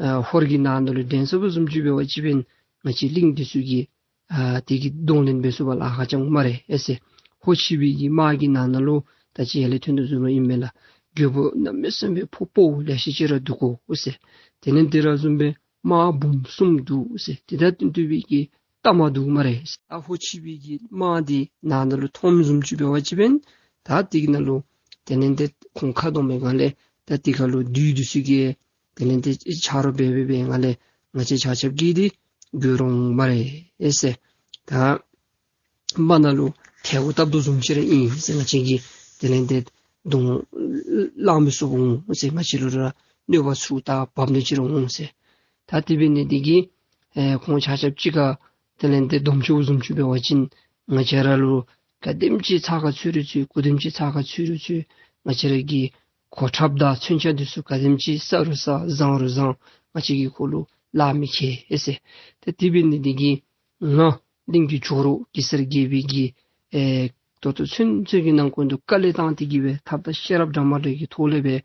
ཨ་ཧོར་གྱི་ནང་ན་ལུ་འདྲེན་སོང་བཟུམ་ཅིག་འབད་བ་ཅིན་ང་བཅས་གླིང་འདི་ཚུ་གི་ཨ་དེ་གི་གདོང་ལེན་འབད་ཚུགས་པར་ལཱ་ཁག་ཅིག་འོང་སྨ་རེ་ཨེ་ཟེར། ཧོར་ཕྱི་པའི་གི་དམག་གི་ནང་ན་ལུ་ད་ཅི་ཡར་ལས་ཐོན་དོ་བཟུམ་ཨིན་མས་ལགས། རྒོད་པོ་གནམ་མེད་ས་མེད་ཕོ་དཔའ་བོ་ལེ་ཤ་ཅིག་ར་འདུག་གོ་ཟེར། དེ་ལས་དེ་ར་བཟུམ་སྦེ་དམག་འབུམ་གསུམ་འདུག་ཟེར། དེ་དང་བསྟུན་བསྟུན་པའི་གི་རྟ་མ་འདུག་སྨ་རེ་ཟེར། ཨ་ཧོར་ཕྱི་པའི་གི་དམག་འདི་ནང་ན་ལུ་ཐོནམ་བཟུམ་ཅིག་འབད་བ་ཅིན་ད་དེ་གི་ནང་ལུ་དེ་ལས་དེ་ཁོང་ཁ་གདོང་མའི་སྒང་ལས་ད་དེ་ཁར་ལུ་བདུད་འདི་ཚུ་གིས་དེ་ལས་དེ་ཆ་རོགས་འབད་འབད་བའི་སྒང་ལས་ང་བཅས་ཆ་ཁྱབ་ཀྱིས་འདི་འགྱུར་འོང་སྨ་རེ་ཨེ་ཟེར། ད་དམག་ནང་ལུ་ཐལཝ་བཏབ་དོ་བཟུམ་ཅིག་ར་ཨིན་ཟེར། ང་བཅས་ཀྱིས་དེ་ལས་དེ་གདོང་ལངམ་སྦེ་སོང་འོང་ཟེར། ང་བཅས་ལུ་ར་གནོད་པ་ཚུ་ད་བབས་ནི་ཅིག་ར་འོང་ཟེར། ད་དེ་འབད་ནི་འདི་གིས་ཨེ་ཁོང་ཆ་ཁྱབ་གཅིག་ཁར་དེ་ལས་དེ་སྡོམ་ཆོགཔ་བཟུམ་ཅིག་འབད་བ་ཅིན་ང་བཅས་ར་ལུ་ག་དེམ་ཅིག་ཚགས་ཁར་ཚུད་རུང་ཚུད། ག་དེམ་ཅིག་ཚགས་ཁར་ཚུད་རུང་ཚུད། ང་བཅས་ར་གི་གོ་ཁྲབ་དང་མཚོན་ཆ་འདི་ཚུ་ག་དེམ་ཅིག་སྲ་རུང་སྲ་བཟང་རུང་བཟང་། ང་བཅས་ཀྱིས་ཁོ་ལུ་ལག་མི་ཁེལ་ཨེ་ཟེར། ཏེ་དེ་འབད་ནི་འདི་གིས་ང་གླིང་གི་ཇོ་རུ་གེ་སར་རྒྱལ་པོའི་གི་ཨེ་ད་ལྟོ་ཚུན་ཚོད་ཀྱི་ནང་འཁོད་དུ་དཀའ་ལས་བཏང་སྟེ་གི་སྦེ་ཐབས་དང་ཤེས་རབ་འདྲ་མ་འདྲ་གི་ཐོག་ལས་སྦེ་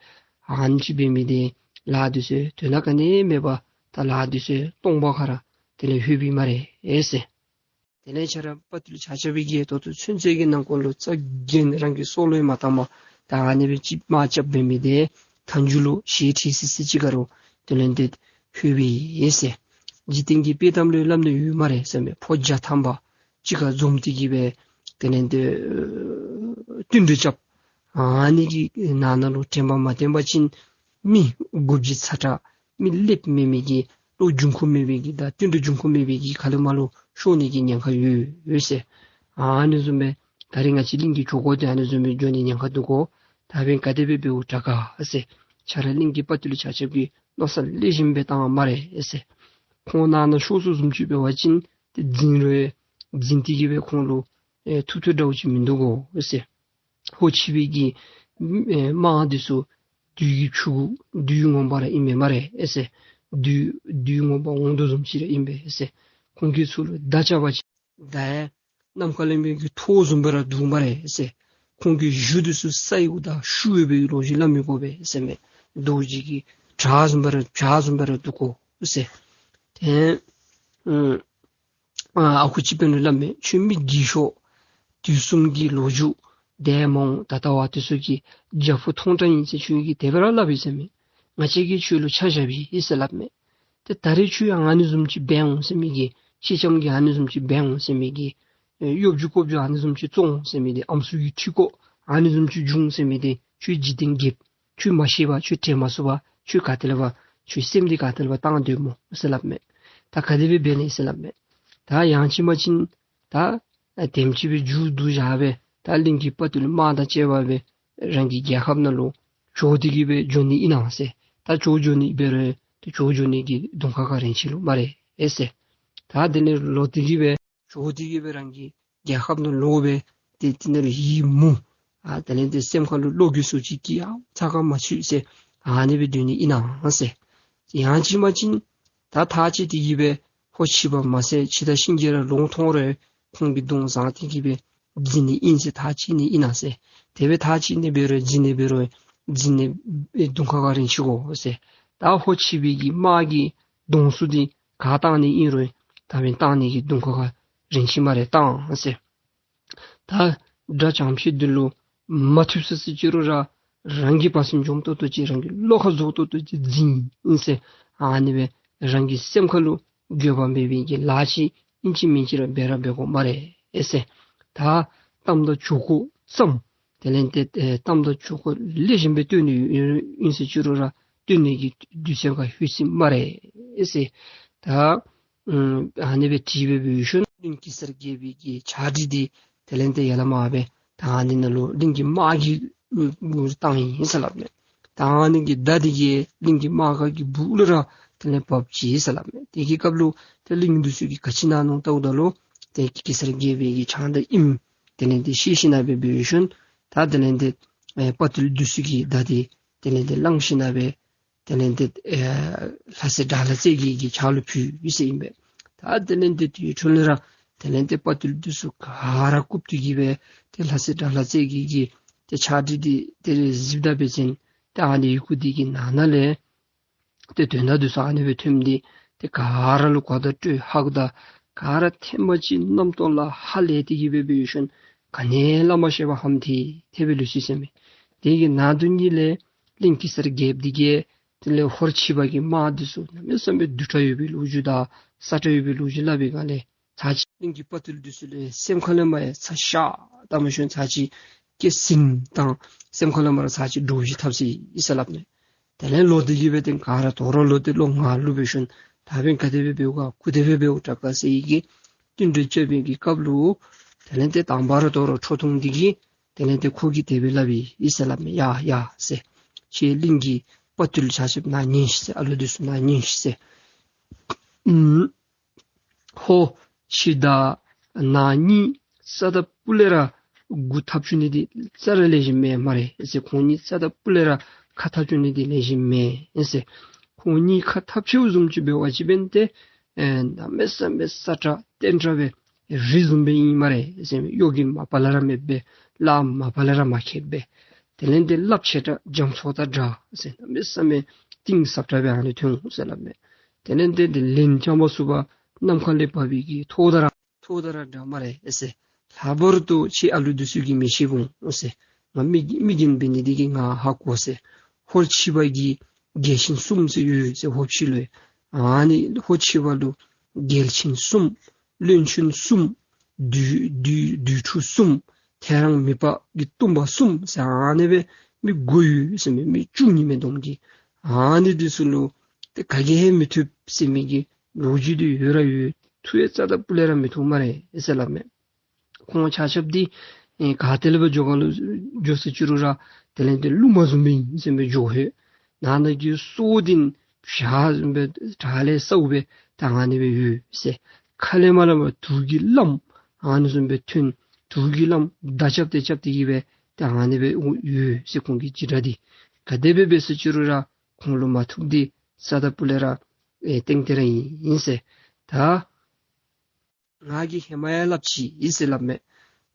ཨ་ནེམ་ཅིག་འབད་མི་འདི་ལཱ་འདི་ཚུ་དོན་དག་ག་ནི་མེད་པར་ད་ལཱ་འདི་ཚུ་སྟོང་པ་ཁར་ར་དེ་ལས་ལྷོད་པའི་སྨ་རེ་ཨེ་ཟེར། དེ་ལས་ཁྱེད་ར་དཔའ་བརྟུལ་ཆ་ཁྱབ་ཀྱིས་ད་ལྟོ་ཚུན་ཚོད་ཀྱི་ནང་འཁོད་ལུ་རྩ་འགེངས་རང་གི་སྲོག་ལུ་ཡང་མ་བལྟ་བར་ད་ཨ་ནི་སྦེ་ཅིག་དམག་རྐྱབ་འབད་མི་འདི་མཐའ་མཇུག་ལུ་ཞེ་ཁྲེལ་སི་སི་ཅིག་ཁར་རུང་དེ་ལས་དེ་ལྷོད་པས་ཟེར། འཇིག་རྟེན་གྱི་དཔྱེ་གཏམ་ལུ་སླབ་ནི་ཡོད་སྨ་རེ་ཟེར་མས། ཕོ་བརྒྱ་ཐམ་པ་གཅིག་ཁར་འཛོམས་ཏེ་གི་སྦེ་དེ་ལས་དེ་བསྟུན་གྲོས་རྐྱབ། ཨ་ནི་གི་ནང་ན་ལུ་དྲན་པ་མ་བརྟན་པ་ཅིན་མི་མགོ་བརྗེ་ཚ་དྲགས་མི་སླེབས་མེད་མི་གི་བློ་འབྱུང་ཁུངས་མེད་པའི་གི་དང་བསྟུན་གྲོས་འབྱུང་ཁུངས་མེད་པའི་གི་ག་ལུ་མ་ལུ་ཤོར་ནི་གི་ཉེན་ཁ་ཡོད་ཡོད་ཟེར། ཨ་ནི་བཟུམ་སྦེ་ད་རིས་ང་བཅས་གླིང་གི་ཇོ་ཁོ་འདི་ཨ་ནི་བཟུམ་སྦེ་འགྱོ་ནི་ཉེན་ཁ་འདུག་གོ། ད་འབདན་ག་དེ་སྦེ་འབདཝ་དྲག་ག་ཟེར། ཁྱེད་ར་གླིང་གི་དཔའ་བརྟུལ་ཆ་ཁྱབ་ཀྱིས་མནོ་བསམ་ལེགས་ཤོམ་སྦེ་བཏང་སྨ་རེ་ཟེར། ཁོང་ནང་ན་ཤོར་སོང་བཟུམ་ཅིག་འབད་བ་ཅིན་ཏེ་འཛིང་རུང་འཛིང་སྟེ་གི་སྦེ་ཁོང་ལུ་ཨེ་ཐུབ་ཐུབ་འདྲཝ་ཅིག་མིན་འདུག་གོ་ཟེར། ཧོར་ཕྱི་པའི་གི་ཨེ་དམག་འདི་ཚུ་བདུད་ཀྱི་ཕྲུ་གུ་བདུད་ངོ་མ་ར་ཨིན་མས་སྨ་རེ་ཨེ་ཟེར། བདུད་བདུད་ངོ་མ་འོང་དོ་བཟུམ་ཅིག་ར་ཨིན་པས་ཨེ་ཟེར། ཁོང་གིས་ཚུར་ལུ་མདའ་རྐྱབ་པ་ཅིན་མདའ་ཡང་ ནམ་མཁའ་ལས་མར་གྱི་ཐོག་བཟུམ་སྦེ་ར་འདུག་སྨ་རེ་ཟེར། ཁོང་གི་གཞུ་འདི་ཚུ་སའི་འོག་དང་ཤུ་འབད་བའི་ལོ་རྒྱུས་སླབ་མི་དགོ་པས་ཟེར་མས། རྡོ་རྗེ་གི་བྲག་བཟུམ་སྦེ་ར་བྲག་བཟུམ་སྦེ་ར་འདུག་གོ་ཟེར། ཏེ་ཨ་ཨ་ཁུ་སྤྱི་དཔོན་ལུ་སླབ་མས། ཁྱོད་མི་རྒས་ཤོས་དུས་གསུམ་གྱི་ལོ་རྒྱུས་འདས་མ་འོངས་ད་ལྟ་བ་དེ་ཚུ་གི་རྒྱ་སྦོམ་མཐོང་དྲགས་ཨིན་ཟེར་ཁྱོད་ཀྱིས་དེ་སྦེ་ར་སླབ་ཡི་ཟེར་མས། ང་བཅས་ཀྱིས་ཁྱོད་ལུ་ཆ་བཞག་པའི་ཨིན་ཟེར་སླབ་མས། ཏེ་ད་རེས་ཁྱོད་ཨ་ནི་བཟུམ་ཅིག་འབད་འོང་ཟེར་མི་གི་སེང་ལྕམ་གྱིས་ཨ་ནི་བཟུམ་ཅིག་འབད་འོང་ཟེར་མི་གི་གཡོ་སྒྱུ་ཀོ་སྒྱུ་ཨ་ནི་བཟུམ་ཅིག་བཙོང་འོང་ཟེར་མི་འདི་ཨམ་སྲུ་གི་འཕྲུལ་འཁོར་ཨ་ནི་བཟུམ་ཅིག་འབྱུང་འོང་ཟེར་མི་འདི་ཁྱོད་འཇིག་རྟེན་རྒསཔ་ཁྱོད་མ་ཤེས་པར་ཁྱོད་དྲན་མ་ཚུགས་པར་ཁྱོད་ག་ཏེ་ལས་འབད་ཁྱོད་སེམས་འདི་ག་ཏེ་ལས་འབད་བཏང་སྡོདཔ་སྨོ་ཟེར་སླབ་མས། ད་ག་དེ་སྦེ་འབད་ནི་ཟེར་སླབ་མས། ད་ཡང་ཅིན་མ་ཅིན་ད་ཨ་དེམ་ཅིག་སྦེ་མཇུག་བསྡུ་བཞག་སྦེ་ད་གླིང་གི་དཔའ་བརྟུལ་དམག་དང་བཅས་པ་སྦེ་རང་གི་རྒྱལ་ཁབ་ནང་ལུ་བྱོག་སྟེ་གི་སྦེ་འགྱོ་ནི་ཨིན་ན་ཟེར། ད་བྱོག་འགྱོ་ནི་འབད་རུང་ཏེ་བྱོག་འགྱོ་ནི་གི་གདོང་ཁ་ཁ་རན་ཅི་ལོ་སྨ་རེ་ཨེ་ཟེར། ད་དེ་ལས་ལོག་སྟེ་གི་སྦེ་བྱོག་སྟེ་གི་སྦེ་རང་གི་རྒྱལ་ཁབ་ནང་ལོག་སྦེ་ཏེ་དེ་ནང་ལུ་ཡིད་མུག་ཨ་དེ་ལས་ཏེ་སེམས་ཁ་ལུ་བློ་འགྱོད་སུ་ཅིག་སྐྱེ་ཡང་ཚ་ག་མ་ཚུད་ཟེར་ཨ་ནི་སྦེ་སྡོད་ནི་ཨིན་ན་ཟེར། ཡང་ཅིན་མ་ཅིན་ད་ཐག་བཅད་དེ་གི་སྦེ་ཧོར་ཕྱི་པ་མ་ཚད་འཆི་བདག་གཤིན་རྗེ་ར་ལོང་མཐོང་རུང་ཁོང་གི་གདོང་བཟང་སྟེ་གི་སྦེ་འཛིང་ནི་ཨིན་ཟེར། ཐག་བཅད་ནི་ཨིན་ན་ཟེར། དེ་སྦེ་ཐག་བཅད་ནི་འབད་རུང་འཛིང་ནི་འབད་རུང་འཛིང་ནི་གདོང་ཁ་ཁ་རན་ཅི་གོ་ཟེར། ད་ཧོར་ཕྱི་པའི་གི་དམག་གི་གདོང་བསུ་འདི་ག་བཏང་ནི་ཨིན་རུང་ད་འབདན་བཏང་ནི་གི་གདོང་ཁ་ཁ་རན་ཅི་སྨ་རེ་བཏང་ཟེར། ད་དགྲ་བྱམས་ཤིང་འདི་ལུ་མ་ཐུབ་ཟེར་ཟེར་ཅི་རུང་ར་རང་གི་བར་སེམས་འཇོམས་ཏོག་ཏོ་ཅིག་རང་གི་བློ་ཁ་རྫོགས་ཏོག་ཏོ་ཅིག་འཛིང་ཨིན་ཟེར། ཨ་ནི་སྦེ་རང་གི་སེམས་ཁ་ལུ་འགྱོད་པ་མེད་པའི་གི་ལཱ་ཅིག་ཨིན་ཅི་མིན་ཅི་ར་འབད་ར་འབད་དགོ་སྨ་རེ་ཨེ་ཟེར། ད་གཏམ་དང་ཆོས་གོས་ཙམ་དེ་ལས་ཏེ་ཨེ་གཏམ་དང་ཆོས་གོས་ལེགས་ཤོམ་སྦེ་སྟོན་ནི་ཨིན་ཟེར་ཅི་རུང་ར་སྟོན་ནི་གི་དུས་ཚོད་ཁར་ལྷོད་ཅི་སྨ་རེ་ཨེ་ཟེར། ད་ཨ་ནི་སྦེ་དྲིས་སྦེ་འབད་ཞིནམ་གླིང་གེ་སར་རྒྱལ་པོའི་གི་ཕྱག་བྲིས་འདི་དེ་ལས་ཏེ་ཡར་ལས་མར་སྦེ་ད་ཨ་ནི་ནང་ལུ་གླིང་གི་དམག་གི་འབུ་བཏང་ཡི་ཟེར་སླབ་མས། ད་ཨ་ནི་གི་བརྡ་འདི་གིས་གླིང་གི་དམག་གི་སྦུག་ལུ་ར་དེ་ལས་བབས་ཅི་ཟེར་སླབ་མས། དེ་གི་སྐབས་ལུ་ཏེ་གླིང་འདི་ཚུ་གིས་ག་ཅི་མནོ་མནོཝ་ད་ལུ་ཏེ་གེ་སར་རྒྱལ་པོའི་གི་ཕྱག་བརྡ་ཨིནམ་དེ་ལས་ཏེ་ཤེས་ཞིནམ་སྦེ་འབད་ཞིནམ་ད་དེ་ལས་ཏེ་ཨེ་དཔའ་བརྟུལ་འདི་ཚུ་གིས་བརྡ་འདི་དེ་ལས་ཏེ་བླངས་ཞིནམ་སྦེ་དེ་ལས་ཏེ་ཨེ་ལྷ་སྲས་དགྲ་ལྷ་རྩེ་རྒྱལ་གྱི་ཕྱག་ལུ་ཕུལ་ཡི་ཟེར་ཨིན་པས། ད་དེ་ལས་ཏེ་དེའི་འཕྲོ་ལས་ར་དེ་ལས་ཏེ་དཔའ་བརྟུལ་འདི་ཚུ་ག་ར་བཀུག་སྟེ་གི་སྦེ་ཏེ་ལྷ་སྲས་དགྲ་ལྷ་རྩེ་རྒྱལ་གྱི་ཏེ་ཕྱག་བྲིས་འདི་དེ་རེ་གཟིགསཔ་ད་འབད་བ་ཅིན་ཏེ་ཨ་ནི་ཡི་གུ་འདི་གི་ནང་ན་ལས་ཏེ་དོན་དག་འདི་ཚུ་ཨ་ནི་སྦེ་ཐོནམ་འདི་ཏེ་ག་ར་ལུ་གོ་བརྡ་སྤྲོད་ཧ་གོ་ད་ག་ར་ཐེངས་མ་ཅིག་རྣམ་རྟོག་ལ་ཧ་ལས་ཏེ་གི་སྦེ་འབད་ཞིནམ་ག་ནི་སླབ་མ་ཤེས་པར་ཧམ་ཐིག་ཐིག་སྦེ་ལུས་ཅི་ཟེར་མས། དེ་གི་ནང་དོན་གྱི་ལས་གླིང་གེ་སར་རྒྱལཔོ་འདི་གིས་དེ་ལས་ཧོར་ཕྱི་པ་གི་དམག་འདི་ཚུ་གནམ་མེད་ས་མེད་སྡུག་དྲགས་ཡོད་པའི་ལོ་རྒྱུས་དང་ས་དྲགས་ཡོད་པའི་ལོ་རྒྱུས་སླབ་པའི་སྒང་ལས་ཚར་ཅིག་གླིང་གི་དཔའ་བརྟུལ་འདི་ཚུ་ལས་སེམས་ཁ་ལས་མར་ཡང་ཚ་ཤ་ད་མ་ཞུན་ཚར་ཅིག་སྐྱེ་ཟིན་དང་སེམས་ཁ་ལས་མར་ཚར་ཅིག་འདྲོག་བཞིན་འཐབ་ཅི་ཟེར་སླབ་མས། དེ་ལས་ལོག་སྟེ་གི་སྦེ་ཏེ་ག་ར་དོ་རུང་ལོག་སྟེ་ལོག་ང་ལུ་འབད་ཞིནམ་ད་འབདན་ག་དེ་སྦེ་འབདཝ་ག་གུ་དེ་སྦེ་འབདཝ་དྲག་ག་ཟེར་བའི་གི་བསྟུན་གྲོས་རྐྱབ་པའི་གི་སྐབས་ལུ་དེ་ལས་ཏེ་དང་པ་ར་དོ་རུང་ཁྲོ་ཐུང་འདི་གིས་དེ་ལས་ཏེ་ཁོ་གིས་དེ་སྦེ་སླབ་ཨིན་ཟེར་སླབ་མས། ཡ་ཡ་ཟེར། ཁྱེད་གླིང་གི་དཔའ་བརྟུལ་ཆ་ཁྱབ་ནཱ་ཉན་ཤིག་ཟེར། ཨ་ལུ་འདི་ཚུ་ནཱ་ཉན་ཤིག་ཟེར། ཨུམ། ཧོར་ཕྱི་དང་ནང་གཉིས་རྩ་དང་སྤུ་ལས་ར་མགུ་འཐབ་བཅུག་ནི་འདི་རྩ་ར་ལེགས་ཤོམ་མེད་སྨ་རེ་ཟེར། ཁོང་གཉིས་རྩ་དང་སྤུ་ལས་ར་ཁ་འཐབ་བཅུག་ནི་འདི་ལེགས་ཤོམ་མེད་ཟེར། ཁོང་གཉིས་ཁ་འཐབ་བཅུགཔ་བཟུམ་ཅིག་འབད་བ་ཅིན་འབདན་ཏེ་ཨེ་གནམ་མེད་ས་མེད་ས་ཁྲ་བརྟན་དྲགས་སྦེ་རི་བཟུམ་སྦེ་ཨིན་སྨ་རེ་ཟེར། གཡོ་འགུལ་མ་པ་ལས་ར་མེདཔ་སྦེ་རླབས་མ་པ་ལས་ར་མ་ཁད་པས། དེ་ལས་ཏེ་རླབས་ཆེ་དྲགས་རྒྱ་མཚོ་དང་འདྲ་ཟེར། གནམ་མེད་ས་མེད་གཏིང་ཟབ་དྲགས་སྦེ་ཨ་ནི་ཐོན་འོང་ཟེར་སླབ་མས། དེ་ལས་ཏེ་དེ་ལན་རྐྱབ་མ་ཚུགས་པར་ནམ་མཁའ་ལས་འབབ་པའི་གི་ཐོག་དང་ར་ཐོག་དང་ར་འདྲ་སྨ་རེ་ཨེ་ཟེར། ལྷག་པར་དུ་ཁྱེད་ཨ་ལུ་འདི་ཚུ་གིས་མི་ཤེས་འོང་ཟེར། ང་མི་མི་རྒན་འབད་ནི་འདི་གིས་ང་ཧ་གོ་ཟེར། ཧོར་ཕྱི་པ་གི་རྒྱལ་ཆེན་གསུམ་ཟེར་ཡོད་ཟེར་ཧོར་ཕྱི་ལུ། ཨ་ནི་ཧོར་ཕྱི་པ་ལུ་རྒྱལ་ཆེན་གསུམ་བློན་ཆེན་གསུམ་བདུད་བདུད་བདུད་ཕྲུག་གསུམ་ཐེའུ་རང་མི་ལྤགས་ཀྱི་གཏུམ་པ་གསུམ་ཟེར་ཨ་ནི་སྦེ་མི་དགུ་ཡོད་ཟེར་མས། མི་བཅུ་གཉིས་མའི་སྡོམ་གྱིས། ཨ་ནི་འདི་ཚུ་ལུ་ཏེ་ག་གིས་ཡང་མི་ཐུབ་ཟེར་མི་གི་ལོ་རྒྱུས་འདི་ཡོད་ར་ཡོད། ཐུབ་ཡང་རྩ་དང་སྤུ་ལས་ར་མི་ཐུབ་སྨ་རེ་ཟེར་སླབ་མས། ཁོང་ཆ་ཁྱབ་འདི་ཨེ་ག་ཏེ་ལས་འབད་འགྱོ་ག་ལུ་འགྱོ་ཟེར་ཅི་རུང་ར་དེ་ལས་ཏེ་རླུང་མ་བཟུམ་སྦེ་ཨིན་ཟེར་མས་འགྱོ་ཧེ། ནང་ན་གི་སྲོག་འདི་བྱ་བཟུམ་སྦེ་དྲག་ལས་སྲབ་སྦེ་ད་ཨ་ནི་སྦེ་ཡོད་ཟེར། ཁ་ལས་མར་ལས་མར་དུག་གི་རླངསམ་ཨ་ནི་བཟུམ་སྦེ་ཐོན། དུག་གི་རླངསམ་མདའ་རྐྱབ་སྟེ་རྐྱབ་སྟེ་གི་སྦེ་ད་ཨ་ནི་སྦེ་ཡོད་ཟེར། ཁོང་གི་འཇིགས་སྐྲག་འདི་ག་དེ་སྦེ་འབད་ཟེར་ཅི་རུང་ར་ཁོང་ལུ་མ་ཐུགཔ་འདི་རྩ་དང་སྤུ་ལས་ར་ཨེ་ཏན་ཏན་ར་ཨིན་ཟེར། ད་ ང་གིས་ཧེ་མ་ཡང་སླབ་ཅི་ཨིན་ཟེར་སླབ་མས།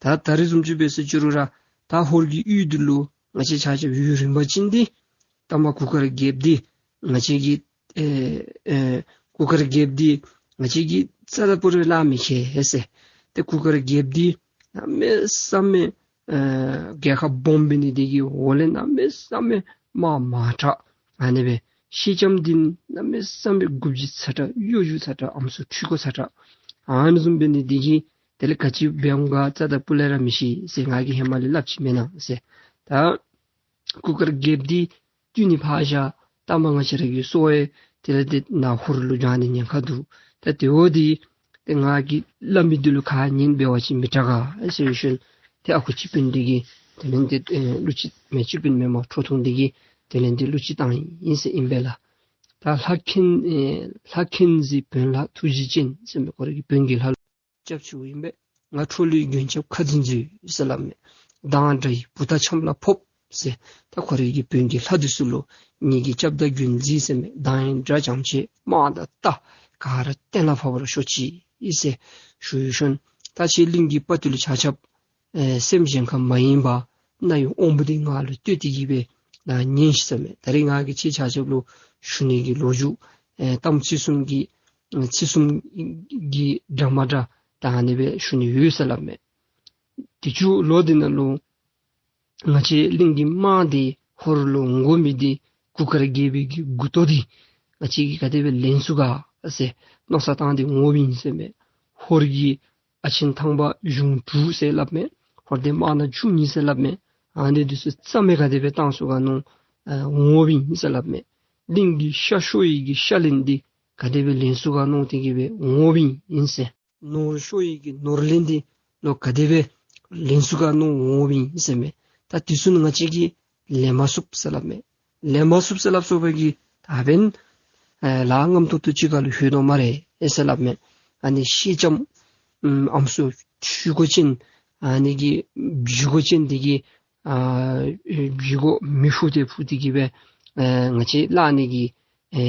ད་ད་རིས་བཟུམ་ཅིག་འབད་ཟེར་ཅི་རུང་ར་ད་ཧོར་གྱི་ཡུལ་འདི་ལུ་ང་བཅས་ཆ་ཁྱབ་ཡུན་རིངམོ་ཅིག་འདི་ད་མ་གུར་དཀར་རྒྱལཔོ་འདི་ང་བཅས་ཀྱི་ཨེ་ཨེ་གུར་དཀར་རྒྱལཔོ་འདི་ང་བཅས་ཀྱིས་རྩ་དང་སྤུ་ལས་ལ་མི་ཁེལ་ཟེར། ཏེ་གུར་དཀར་རྒྱལཔོ་འདི་གནམ་མེད་ས་མེད་ཨེ་རྒྱལ་ཁ་སྦོམ་འབད་ནི་དེ་གིས་འོག་ལས་གནམ་མེད་ས་མེད་དམག་མང་དྲགས། ཨ་ནི་སྦེ་སེང་ལྕམ་འདི་གནམ་མེད་ས་མེད་མགུ་བཅད་ཚ་དྲགས། གཡོ་སྒྱུ་ཚ་དྲགས། ཨམ་སྲུ་འཁྲུལ་འཁོར་ཚ་དྲགས། ཨ་ནི་བཟུམ་འབད་ནི་དེ་གིས་དེ་ལས་ག་ཅི་འབད་འོང་ག་རྩ་དང་སྤུ་ལས་ར་མི་ཤེས་ཟེར། ང་གིས་ཧེ་མ་ལས་སླབ་ཅི་མེན་ན་ཟེར། ད་གུར་དཀར་རྒྱལཔོ་འདི་བཏུལ་ནི་ཕར་བཞག། ད་མ་ང་བཅས་ར་གི་སྲོག་ཡང་དེ་ལས་དེ་ནཱ་ཧོར་ལུ་འགྱོ་ནི་ཉེན་ཁ་འདུག། ད་དེ་འོ་དེ་ཏེ་ང་གིས་སླབ་མི་འདི་ལུ་ཁ་ཉན་འབད་བ་ཅིན་མི་དྲག་ག་ཟེར་ཞིནམ་ཏེ་ཨ་ཁུ་སྤྱི་དཔོན་འདི་གིས་དེ་ལས་དེ་ཨེ་གླུ་ཅིག་མེན། སྤྱི་དཔོན་མེན་མ་ཁྲོ་ཐུང་འདི་གིས་དེ་ལས་དེ་གླུ་ཅིག་བཏང་ཡི་ཟེར་ཨིན་པས་ལགས། ད་ལྷ་མཁྱེན་ཨེ་ལྷ་མཁྱེན་གཟིགས་བོན་ལྷ་ཐུགས་རྗེ་ཅན་ཟེར་མི་ཁོ་རའི་གི་བོན་གྱི་ལྷ་ལུ་སྐྱབས་མཆིཝ་ཨིན་པས། ང་ཁྲོ་ལོའི་མགོན་སྐྱབས་ཁ་འཛིན་མཛོད་ཟེར་སླབ་མས། མདངས་འདྲ་ཡི་བུ་ད་ཆམ་ལ་ཕོབ་ཟེར། ད་ཁོ་རའི་གི་བོན་གྱི་ལྷ་འདི་ཚུ་ལུ་ངེ་གི་སྐྱབས་དང་རྒྱུད་འཛིན་ཟེར་མས། མདངས་ཡི་འདྲ་བྱམས་ཆེ་དམག་དང་རྟ་ག་ར་གཏན་ལ་ཕབ་པར་ཤོག་ཅིག་ཟེར་ཞུ་ཡོད་ཤོན། ད་ཁྱེད་གླིང་གི་དཔའ་བརྟུལ་ཆ་ཁྱབ་ཨེ་སེམས་གཞན་ཁར་མ་ཡེངས་པར་རྣ་ཡི་དབང་པོ་འདི་ང་ལུ་གཏོད་དེ་གི་སྦེ་ནཱ་ཉན་ཤིག་ཟེར་མས། ད་རིས་ང་གིས་ཁྱེད་ཆ་ཁྱབ་ལུ་ཞུ་ནི་གི་ལོ་རྒྱུས་ཨེ་གཏམ་ཚིག་གསུམ་གྱི་ཚིག་གསུམ་གྱི་འདྲ་མ་འདྲ་ད་ཨ་ནི་སྦེ་ཞུ་ནི་ཡོད་ཟེར་སླབ་མས། དེ་ཚུ་ལོ་འདི་ནང་ལུ་ང་བཅས་གླིང་གི་དམག་འདི་ཧོར་ལུ་འོང་དགོ་མི་འདི་གུར་དཀར་རྒྱལ་པོའི་གི་མགུ་ཏོ་འདི་ང་བཅས་ཀྱིས་ག་དེ་སྦེ་ལེན་ཚུགས་ག་ཟེར་མནོ་བསམ་བཏང་སྟེ་འོངམ་ཨིན་ཟེར་མས། ཧོར་གྱི་ཨ་ཆེན་ཐང་པ་གཞུང་དྲུག་ཟེར་སླབ་མས། ཧོར་སྡེ་དམར་ནག་བཅུ་གཉིས་ཟེར་སླབ་མས། ཨ་ནི་འདི་ཚུ་རྩ་མེད་ག་དེ་སྦེ་བཏང་ཚུགས་ག་མནོ་ཨ་འོངམ་ཨིན་ཟེར་སླབ་མས། གླིང་གི་ཤ་ཤོར་བའི་གི་ཤ་ལན་འདི་ག་དེ་སྦེ་ལེན་ཚུགས་ག་མནོ་སྟེ་གི་སྦེ་འོངམ་ཨིན་ཟེར། ནོར་ཤོར་བའི་གི་ནོར་ལན་འདི་ལོག་ག་དེ་སྦེ་ལེན་ཚུགས་ག་མནོ་འོངམ་ཨིན་ཟེར་མས། ད་དེ་ཚུ་ནི་ང་བཅས་ཀྱིས་ལེན་མ་ཚུགས་ཟེར་སླབ་མས། ལེན་མ་ཚུགས་ཟེར་སླབ་སོ་བའི་གི་ད་འབདན་ཨེ་ལཱ་རྔམ་ཏོག་ཏོ་ཅིག་ཁར་ལུ་ལྷོད་དོ་སྨ་རེ་ཨེ་ཟེར་སླབ་མས། ཨ་ནི་སེང་ལྕམ་ཨམ་སྲུ་འཁྲུལ་འཁོར་ཅན་ཨ་ནི་གི་བྱི་གོ་ཅན་འདི་གིས་ཨ་བྱི་གོ་མེ་ཕུ་སྟེ་ཕུ་སྟེ་གི་སྦེ་ཨེ་ང་བཅས་བླ་ནི་གི་ཨེ་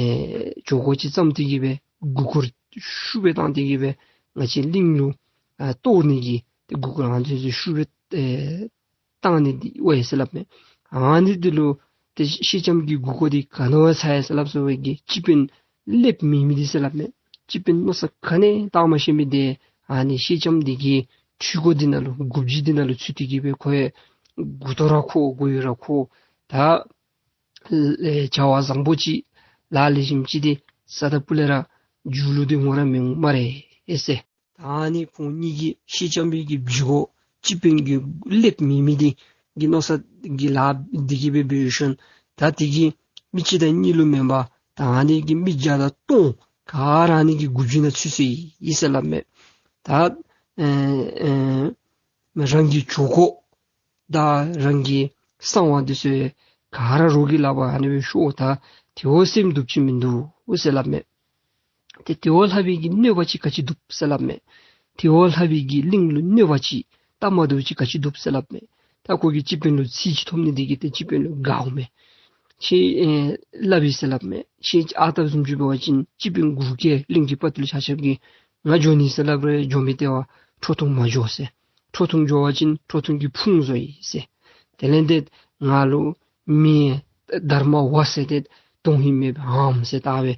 བྱི་གོ་ཅིག་བརྩམས་ཏེ་གི་སྦེ་མགུ་སྐོར་ཤུགས་སྦེ་བཏང་སྟེ་གི་སྦེ་ང་བཅས་གླིང་ལུ་ཨ་གཏོར་ནི་གི་ཏེ་མགུ་སྐོར་ཨ་ནི་ཚུ་ཤུགས་སྦེ་ཨེ་བཏང་ནི་འདི་འབད་ཡི་ཟེར་སླབ་མས། ཨ་ནི་འདི་ལུ་ཏེ་སེང་ལྕམ་གྱི་མགུ་སྐོར་འདི་ག་ནི་བ་ཚ་ཡི་ཟེར་སླབ་སོ་བའི་གི་སྤྱི་དཔོན་སླེབས་མེད་མི་འདི་ཟེར་སླབ་མས། སྤྱི་དཔོན་མནོ་བསམ་ག་ནི་བཏང་མ་ཤེས་མི་འདི་ཨ་ནི་སེང་ལྕམ་འདི་གི་འཁྲུལ་འཁོར་འདི་ནང་ལུ་མགུ་བརྗིད་འདི་ནང་ལུ་ཚུད་དེ་གི་སྦེ་ཁོ་ཡང་མགུ་ཏོ་ར་ཁོ་མགུ་ཡུ་ར་ཁོ་ད་ཨེ་བྱ་བ་བཟང་པོ་ཅིག་ལཱ་ལེགས་ཤོམ་ཅིག་འདི་རྩ་དང་སྤུ་ལས་ར་མཇུག་ལུ་འདི་འོང་ར་མི་འོང་སྨ་རེ་ཨེ་ཟེར། ད་ཨ་ནི་ཁོང་གཉིས་ཀྱིས་སེང་ལྕམ་པའི་གི་བྱི་གོ་སྤྱི་དཔོན་གྱི་སླེབས་མེད་མི་འདི་གི་མནོ་བསམ་གྱི་ལཱ་འདི་གིས་སྦེ་འབད་ཡོད་ཤོན། ད་དེ་གིས་མི་གཅིག་དང་གཉིས་ལུ་མེན་པར་ད་ཨ་ནི་གི་མི་བརྒྱ་དང་སྟོང་ག་ར་ཨ་ནི་གི་མགུ་བརྗིད་ནང་ཚུད་སོ་ཡི་ཟེར་སླབ་མས། ད་ཨེ་ཨེ་རང་གི་བྱི་གོ་དང་རང་གི་གསང་བ་འདི་ཚུ་ག་ར་རོགས་ཀྱི་ལག་པར་ཨ་ནི་སྦེ་ཤོར། ད་དེ་བ་སེམས་སྡུག་ཅིག་མིན་འདུག་ཟེར་སླབ་མས། ཏེ་དེ་བ་ལྷག་པའི་གི་གནོད་པ་ཅིག་ག་ཅི་འདུག་ཟེར་སླབ་མས། དེ་བ་ལྷག་པའི་གི་གླིང་ལུ་གནོད་པ་ཅིག་སྟབས་མ་བདེཝ་ཅིག་ག་ཅི་འདུག་ཟེར་སླབ་མས། ད་ཁོ་གིས་སྤྱི་དཔོན་ལུ་ཚིག་ཅིག་ཐོབ་ནི་འདི་གིས་ཏེ་སྤྱི་དཔོན་ལུ་དགའ་འོང་མས། ཁྱེད་ཨེ་སླབ་ཡི་ཟེར་སླབ་མས། ཁྱེད་ཨ་རྟག་བཟུམ་ཅིག་འབད་བ་ཅིན་སྤྱི་དཔོན་མགུ་སྐོར་གླིང་གི་དཔའ་བརྟུལ་ཆ་ཁྱབ་ཀྱིས་ང་འགྱོ་ནི་ཟེར་སླབ་རུང་འགྱོ་མི་སྟེར་བར་ཁྲོ་ཐུང་མ་འགྱོ་ཟེར། ཁྲོ་ཐུང་འགྱོ་བ་ཅིན་ཁྲོ་ཐུང་གིས་ཕུང་བཟོ་ཡི་ཟེར། དེ་ལས་ཏེ་ང་ལུ་མི་དར་མ་བ་ཟེར་ཏེ་དོན་ཧིང་མེད་པའི་ཨམ་ཟེར་བཏགས་སྦེ་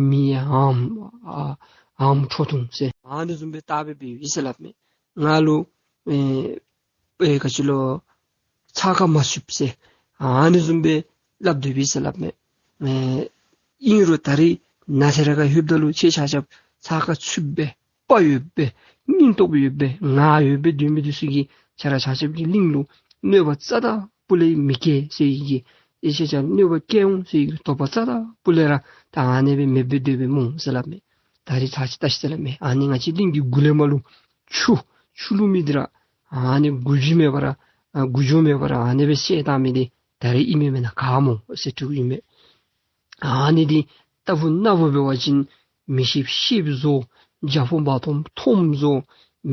མི་ཨམ་ཨ་ཨམ་ཁྲོ་ཐུང་ཟེར་ཨ་ནི་བཟུམ་སྦེ་བཏགས་སྦེ་འབད་ཡི་ཟེར་སླབ་མས། ང་ལུ་ཨེ་ཨེ་ག་ཅི་ལོ་ཚ་ཁ་མ་ཚུདཔ་ཟེར་ཨ་ནི་བཟུམ་སྦེ་སླབ་སྡོད་པས་ཟེར་སླབ་མས། ཨེ་ཨིན་རུང་ད་རིས་ནཱ་ཚེ་ར་ཁར་ལྷོདཔ་ད་ལུ་ཁྱེད་ཆ་ཁྱབ་ཚ་ཁ་ཚུདཔ་སྦེ་དཔའ་ཡོདཔ་སྦེ་སྙིང་སྟོབས་ཡོདཔ་སྦེ་ངར་ཡོདཔ་སྦེ་སྡོད་མི་འདི་ཚུ་གིས་ཁྱེད་ར་ཆ་ཁྱབ་ཀྱི་གླིང་ལུ་གནོད་པ་རྩ་དང་སྤུ་ལས་མི་བཀལ་ཟེར་བའི་གི་ཨེ་ཁྱེད་ཆ་ཁྱབ་གནོད་པ་བཀལ་འོང་ཟེར་བའི་གི་དོགས་པ་རྩ་དང་སྤུ་ལས་ར་ད་ཨ་ནི་སྦེ་མེདཔ་སྦེ་སྡོད་པས་སྨོ་ཟེར་སླབ་མས། ད་རིས་ཚར་ཅིག་བལྟ་ཤིག་ཟེར་སླབ་མས། ཨ་ནི་ང་བཅས་གླིང་གི་མགུ་ལས་མར་ལུ་ཆུ་ཆུ་བླུག་མི་འདི་ར་ཨ་ནི་མགུ་བརྗིད་མེད་པར་ཨ་མགུ་འགྱོ་མེད་པར་ཨ་ནི་སྦེ་བཤལ་བཏང་མི་འདི་ད་རིས་ཨིན་མས་མེན་ན་ག་སྨོ་ཟེར་དྲིཝ་ཨིན་མས། ཨ་ནི་འདི་རྟག་བུ་ན་བུ་འབད་བ་ཅིན་མེ་ཤེབ་ཤེབ་བཟོ། རྒྱ་ཕོ་འབའ་ཐོམ་ཐོམ་བཟོ།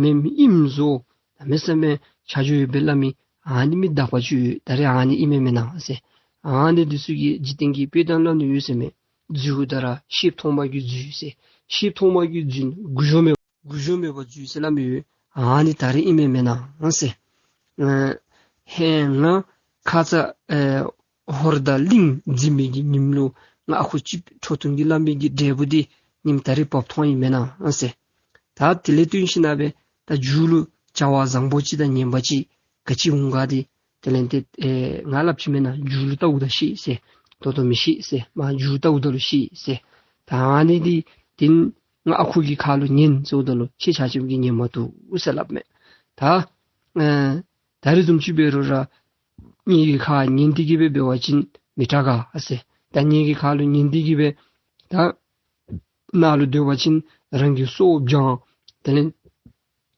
མེདམ་ཨིནམ་བཟོ། གནམ་མེད་ས་མེད་ཆ་འཇོག་ཡོད་པའི་སླབ་མི་ཨ་ནི་མི་དག་པ་ཅིག་ཡོད། ད་རིས་ཨ་ནི་ཨིན་མས་མེན་ན་ཟེར། ཨ་ནི་འདི་ཚུ་གིས་འཇིག་རྟེན་གྱི་དཔེ་གཏམ་སླབ་ནི་ཡོད་ཟེར་མས། རྫུས་ད་ར་ཤེབ་ཐོག་མ་གི་རྫུས་ཟེར། ཤེབ་ཐོག་མ་གི་རྫུས་མགུ་འགྱོ་མེད། དགུ་ཞོ་མེད་པར་འཛུལ་ཡི་ཟེར་སླབ་མི་ཡོད། ཨ་ནི་ད་རིས་ཨིན་མས་མེན་ན་ཟེར། ཨ་ཧེ་ང་ཁ་ཙ་ཨེ་ཧོར་དང་གླིང་འཛིང་མི་གི་ཉིནམ་ལུ་ང་ཨ་ཁུ་སྤྱི་ཁྲོ་ཐུང་གིས་སླབ་མི་གི་འབྲས་བུ་འདི་ཉིནམ་ད་རིས་བབས་ཐོན་ཡི་མེན་ན་ཟེར། ད་དེ་ལས་བརྟེན་ཞིནམ་ལས་ད་མཇུག་ལུ་བྱ་བ་བཟང་པོ་ཅིག་དང་ངན་པ་ཅིག་ག་ཅི་འོང་ག་འདི་དེ་ལས་ཏེ་ཨེ་ང་སླབ་ཅི་མེན་ན། མཇུག་ལུ་བལྟཝ་ད་ཤེས་ཟེར། ད་ལྟོ་མི་ཤེས་ཟེར། མ་མཇུག་བལྟཝ་ད་ལུ་ཤེས་ཟེར། ད་ཨ་ནི་འདི་དེ་ང་ཨ་ཁུ་གི་ཁ་ལུ་ཉན་ཟེརཝ་ད་ལུ་ཁྱེད་ཆ་ཁྱབ་ཀྱིས་ཉན་མ་བཏུབ་ཟེར་སླབ་མས། ད་ཨེ་ད་རིས་བཟུམ་ཅིག་འབད་རུང་ར་ངེ་གི་ཁ་ཉན་ཏེ་གི་སྦེ་འབད་བ་ཅིན་མི་དྲག་ག་ཟེར། ད་ངེ་གི་ཁ་ལུ་ཉན་ཏེ་གི་སྦེ་ད་ནཱ་ལུ་སྡོད་པ་ཅིན་རང་གི་སྲོག་བྱང་། དེ་ལས་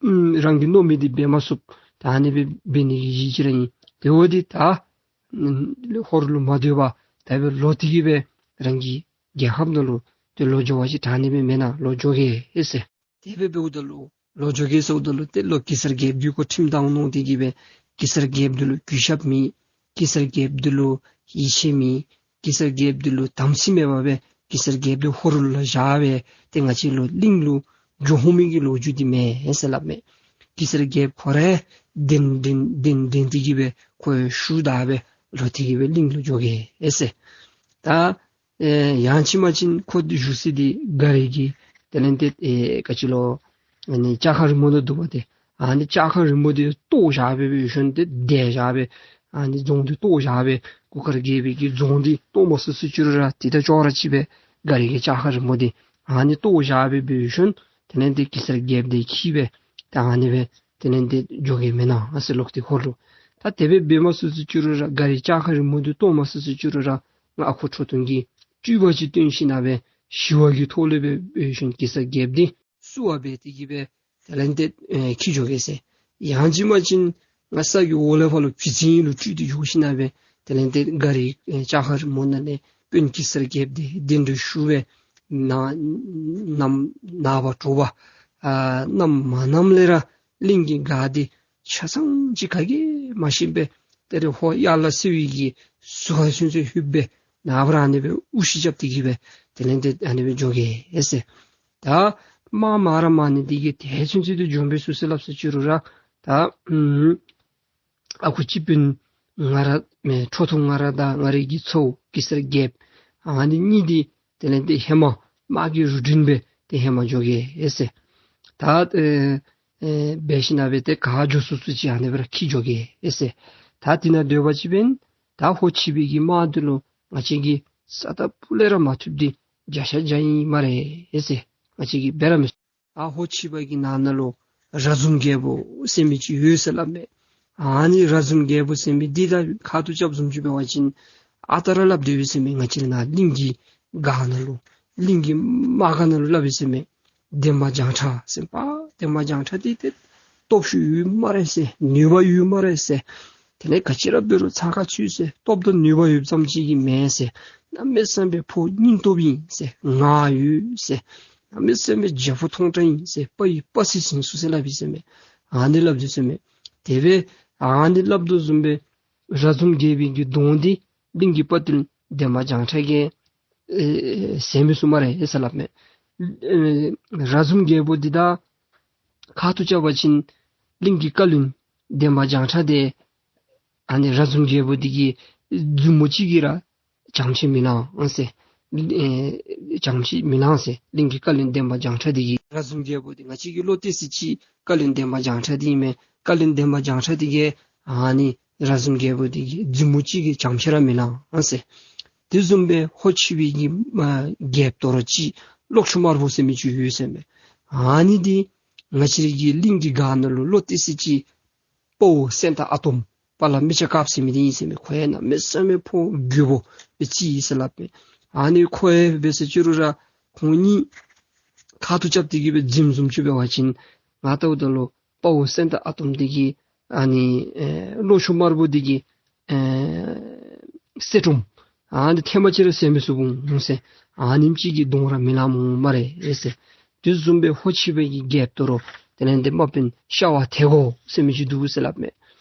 ཨམ་རང་གིས་མནོ་མི་འདི་འབད་མ་ཚུགས། ད་ཨ་ནི་སྦེ་འབད་ནི་གི་གཞི་ཅིག་ར་ཨིན། དེ་འབདཝ་ད་ད་ཨམ་ཧོར་ལུ་མ་སྡོད་པར་ད་འབད་ལོག་སྟེ་གི་སྦེ་རང་གི་རྒྱལ་ཁབ་ནང་ལུ་ཏེ་ལོག་འགྱོ་བ་ཅིན་དྲག་ནི་སྦེ་མེན་ན། ལོག་འགྱོ་གེ་ཨེ་ཟེར། དེ་སྦེ་འབདཝ་ད་ལུ་ལོག་འགྱོ་གེ་ཟེརཝ་ད་ལུ་ཏེ་ལོག་གེ་སར་རྒྱལཔོ་གི་སྐོར་ཁྲིམས་བཏང་མནོ་སྟེ་གི་སྦེ་གེ་སར་རྒྱལཔོ་འདི་ལུ་གུས་ཞབས་མེད། གེ་སར་རྒྱལཔོ་འདི་ལུ་ཡིད་ཆེས་མེད། གེ་སར་རྒྱལཔོ་འདི་ལུ་དམ་ཚིག་མེད་པར་སྦེ་གེ་སར་རྒྱལཔོ་འདི་ཧོར་ལུ་བཞག་སྦེ་ཏེ་ང་བཅས་ལུ་གླིང་ལུ་འགྱོ་འོང་མི་གི་ལོ་རྒྱུས་འདི་མེན་ཟེར་སླབ་མས། གེ་སར་རྒྱལཔོ་ཁོ་ར་གདན་འདྲེན་གདན་འདྲེན་ཏེ་གི་སྦེ་ཁོ་བཞུགས་ད་སྦེ་ལོག་སྟེ་གི་སྦེ་གླིང་ལུ་འགྱོ་གེ་ཨེ་ཟེར། ད་ཨེ་ཡང་ཅིན་མ་ཅིན་ཁོ་འདི་བཞུགས་ས་འདི་ག་རི་གི་དེ་ལས་ཏེ་ཨེ་ག་ཅི་ལོ་ཨ་ནི་ལྕགས་ཁང་རིང་མོ་འདི་འདུག་པ་ཏེ། ཨ་ནི་ལྕགས་ཁང་རིང་མོ་འདི་བཏོག་བཞག་སྦེ་འབད་ཞིནམ་ཏེ་དེ་བཞག་སྦེ་ཨ་ནི་རྫོང་འདི་བཏོག་བཞག་སྦེ་གུར་དཀར་རྒྱལ་པོའི་གི་རྫོང་འདི་བཏོག་མ་ཚུགས་ཚུགས་ཅི་རུང་ར་ཏེ་ད་ཅོག་ར་གཅིག་སྦེ་ག་རི་གི་ལྕགས་ཁང་རིང་མོ་འདི་ཨ་ནི་བཏོག་བཞག་སྦེ་འབད་ཞིནམ་དེ་ལས་ཏེ་གེ་སར་རྒྱལཔོ་འདི་འཁྱིད་སྦེ་ད་ཨ་ནི་སྦེ་དེ་ལས་ཏེ་འགྱོ་གེ་མེན་ན་ཨ་ཟེར་ལོག་སྟེ་ཧོར་ལུ། ད་དེ་སྦེ་འབད་མ་ཚུགས་ཚུགས་ཅི་རུང་ར་ག་རི་ལྕགས་ཁང་རིང་མོ་འདི་བཏོག་མ་ཚུགས་ཚུགས་ཅི་རུང་ར་ང་ཨ་ཁུ་ཁྲོ་ཐུང་གིས་སྤྲུལ་པ་ཅིག་སྟོན་ཞིནམ་ལས་ཞི་བ་གི་ཐོག་ལས་སྦེ་འབད་ཞིནམ་གེ་སར་རྒྱལཔོ་འདི་བསུ་བ་འབད་དེ་གི་སྦེ་དེ་ལས་ཏེ་ཨེ་འཁྱིད་འགྱོ་གེ་ཟེར། ཡང་ཅིན་མ་ཅིན་ང་ས་གི་འོག་ལས་ཕར་ལུ་བུ་ཚ་ལུ་སྤྲུལ་ཏེ་འགྱོ་ཞིནམ་ལས་དེ་ལས་ཏེ་ག་རི་ཨེ་ལྕགས་ཁང་རིང་མོ་ནང་ལས་དཔོན་གེ་སར་རྒྱལཔོ་འདི་གདན་འདྲེན་ཞུ་སྦེ་ན་ནམ་ནངས་པ་དྲོ་པ་ཨ་གནམ་མ་གནམ་ལས་ར་གླིང་གི་སྒར་འདི་ཆ་ཚང་ཅིག་ག་གིས་མ་ཤེས་པར་ད་རིས་ཧོར་ཡར་ལ་སེ་བའི་གི་ཟུར་ཁ་ཚུན་ཚོད་ལྷོད་སྦེ་ནངས་པ་ར་ཨ་ནི་སྦེ་དབུ་ཤི་རྐྱབ་སྟེ་གི་སྦེ་དེ་ལས་ཏེ་ཨ་ནི་སྦེ་འགྱོ་གེ་ཨེ་ཟེར། ད་མ་མ་ར་མ་ནི་འདི་གིས་ཏེ་ཚུན་ཚོད་འདི་འཇོམས་པའི་སུ་ཟེར་སླབ་ས་ཅི་རུང་ར་ད་ཨུམ་ཨ་ཁུ་སྤྱི་དཔོན་ང་ར་མེན་ཁྲོ་ཐུང་ང་ར་དང་ང་རའི་གི་ཚ་བོ་གེ་སར་རྒྱལཔོ་ཨ་ནི་གཉིས་འདི་དེ་ལས་ཏེ་ཧེ་མ་དམག་གི་རུ་འདྲེན་སྦེ་ཏེ་ཧེ་མ་འགྱོ་གེ་ཨེ་ཟེར། ད་ཨེ་ཨེ་འབད་ཞིནམ་ལས་ཏེ་ག་འགྱོ་ཚུགས་ཚུགས་ཅིག་ཨ་ནི་སྦེ་ར་འཁྱིད་འགྱོ་གེ་ཨེ་ཟེར། ད་དེ་ནང་སྡོད་པ་ཅིན་འབདན་ད་ཧོར་ཕྱི་པའི་གི་དམག་འདི་ལུ་ང་བཅས་ཀྱིས་ས་ད་སྤུ་ལས་ར་མ་ཐུབ་འདི་བརྒྱ་ཆ་བརྒྱ་ཨིན་སྨ་རེ་ཨེ་ཟེར། ང་བཅས་ཀྱིས་འབད་ར་མི་ཚུགས། ཨ་ཧོར་ཕྱི་པ་གི་ནང་ན་ལུ་ར་འཛོམས་རྒྱལ་པོ་ཟེར་མི་ཅིག་ཡོད་ཟེར་སླབ་མས། ཨ་ནི་ར་འཛོམས་རྒྱལ་པོ་ཟེར་མི་འདི་དང་ཁ་ཐུག་རྐྱབ་བཟུམ་ཅིག་འབད་བ་ཅིན་ཨ་རྟག་ར་སླབ་སྡོད་པས་ཟེར་མས། ང་བཅས་ར་ནཱ་གླིང་གི་སྒར་ནང་ལུ་གླིང་གི་དམག་སྒར་ནང་ལུ་སླབ་པས་ཟེར་མས། འདན་མ་བྱང་ཁྲ་ཟེར་པ་འདན་མ་བྱང་ཁྲ་འདི་ཏེ་སྟོབས་ཤུགས་ཡོད་སྨ་རེ་ཟེར། ནུས་པ་ཡོད་སྨ་རེ་ཟེར། དེ་ལས་ག་ཅི་ར་འབད་རུང་ཚ་ཁ་ཚུད་ཟེར། སྟོབས་དང་ནུས་པ་ཡོདཔ་ཙམ་ཅིག་གིས་མེན་ཟེར། གནམ་མེད་ས་མེད་ཕོ་སྙིང་སྟོབས་ཨིན་ཟེར། ངག་ཡོད་ཟེར། གནམ་མེད་ས་མེད་རྒྱལ་པོ་མཐོང་གྲགས་ཨིན་ཟེར། དཔའ་ཡི་དཔའ་སྲིད་ཟིན་ཚུགས་ཟེར་སླབ་ཨིན་ཟེར་མས། ཨ་ནི་སླབ་སྡོད་ཟེར་མས། དེ་སྦེ་ཨ་ནི་སླབ་དོ་བཟུམ་སྦེ་ར་འཛོམས་རྒྱལ་པོའི་གི་གདོང་འདི་གླིང་གི་དཔའ་རྟུལ་འདན་མ་བྱང་ཁྲ་གིས་ཨེ་ཟ་མི་ཚུགས་སྨ་རེ་ཨེ་ཟེར་སླབ་མས། ཨེ་ར་འཛོམས་རྒྱལ་པོ་འདི་དང་ཁ་ཐུག་རྐྱབ་པ་ཅིན་གླིང་གི་བཀའ་བློན་འདན་མ་བྱང་ཁྲ་འདི་ཨ་ནི་ར་འཛོམས་རྒྱལ་པོ་འདི་གི་མཛུབ་མོ་གཅིག་གིས་ར་བྱང་ཆེ་མི་ལང་ཟེར། ཨེ་བྱང་ཆེ་མི་ལང་ཟེར། གླིང་གི་བཀའ་བློན་འདན་མ་བྱང་ཁྲ་འདི་གིས་ར་འཛོམས་རྒྱལ་པོ་འདི་ང་བཅས་ཀྱི་བློ་གཏད་ས་ཅིག་བཀའ་བློན་འདན་མ་བྱང་ཁྲ་འདི་ཨིན་མས། བཀའ་བློན་འདན་མ་བྱང་ཁྲ་འདི་གིས་ཨ་ནི་ར་འཛོམས་རྒྱལ་པོ་འདི་གི་མཛུབ་མོ་གཅིག་གིས་བྱང་ཆེ་ར་མི་ལང་ཟེར། དེ་བཟུམ་སྦེ་ཧོར་ཕྱི་པའི་གི་མ་རྒྱལཔོ་དོ་རུང་ཅིག་གློག་ཆུང་དམར་པོ་ཟེར་མི་ཅིག་ཡོད་ཟེར་མས། ཨ་ནི་འདི་ང་བཅས་རའི་གི་གླིང་གི་སྒར་ནང་ལུ་བློ་གཏད་ས་ཅིག་དཔའ་བོ་སེང་སྟག་ཨ་དོམ་དཔའ་ལ་མི་ཆ་དཀརཔོ་ཟེར་མི་འདི་ཨིན་ཟེར་མས། ཁོ་ཡང་གནམ་མེད་ས་མེད་ཕོ་རྒོད་པོ་སྦེ་རྩིས་ཡི་ཟེར་སླབ་མས། ཨ་ནི་ཁོ་ཡང་འབད་ས་ཅི་རུང་ར་ཁོང་གཉིས་ཁ་ཐུག་རྐྱབ་སྟེ་གི་སྦེ་འཛོམས་བཟུམ་ཅིག་འབད་བ་ཅིན་ང་ལྟཝ་ད་ལུ་དཔའ་བོ་སེང་སྟག་ཨ་དོམ་འདི་གིས་ཨ་ནི་ཨེ་གློག་ཆུང་དམར་པོ་འདི་གི་ཨེ་གསེར་སྒྲོམ་ཨ་ནི་ཐེངས་མ་གཅིག་ར་ཟ་མི་ཚུགས་འོང་ཟེར། ཨ་ནེམ་ཅིག་གི་གདོང་ར་མི་ལང་འོང་སྨ་རེ་ཟེར། དེ་བཟུམ་སྦེ་ཧོར་ཕྱི་པའི་གི་རྒྱལཔོ་དོ་རུང་དེ་ལས་འདན་མ་དཔོན་ཤ་བ་ཐེ་གོ་ཟེར་མི་ཅིག་འདུག་ཟེར་སླབ་མས།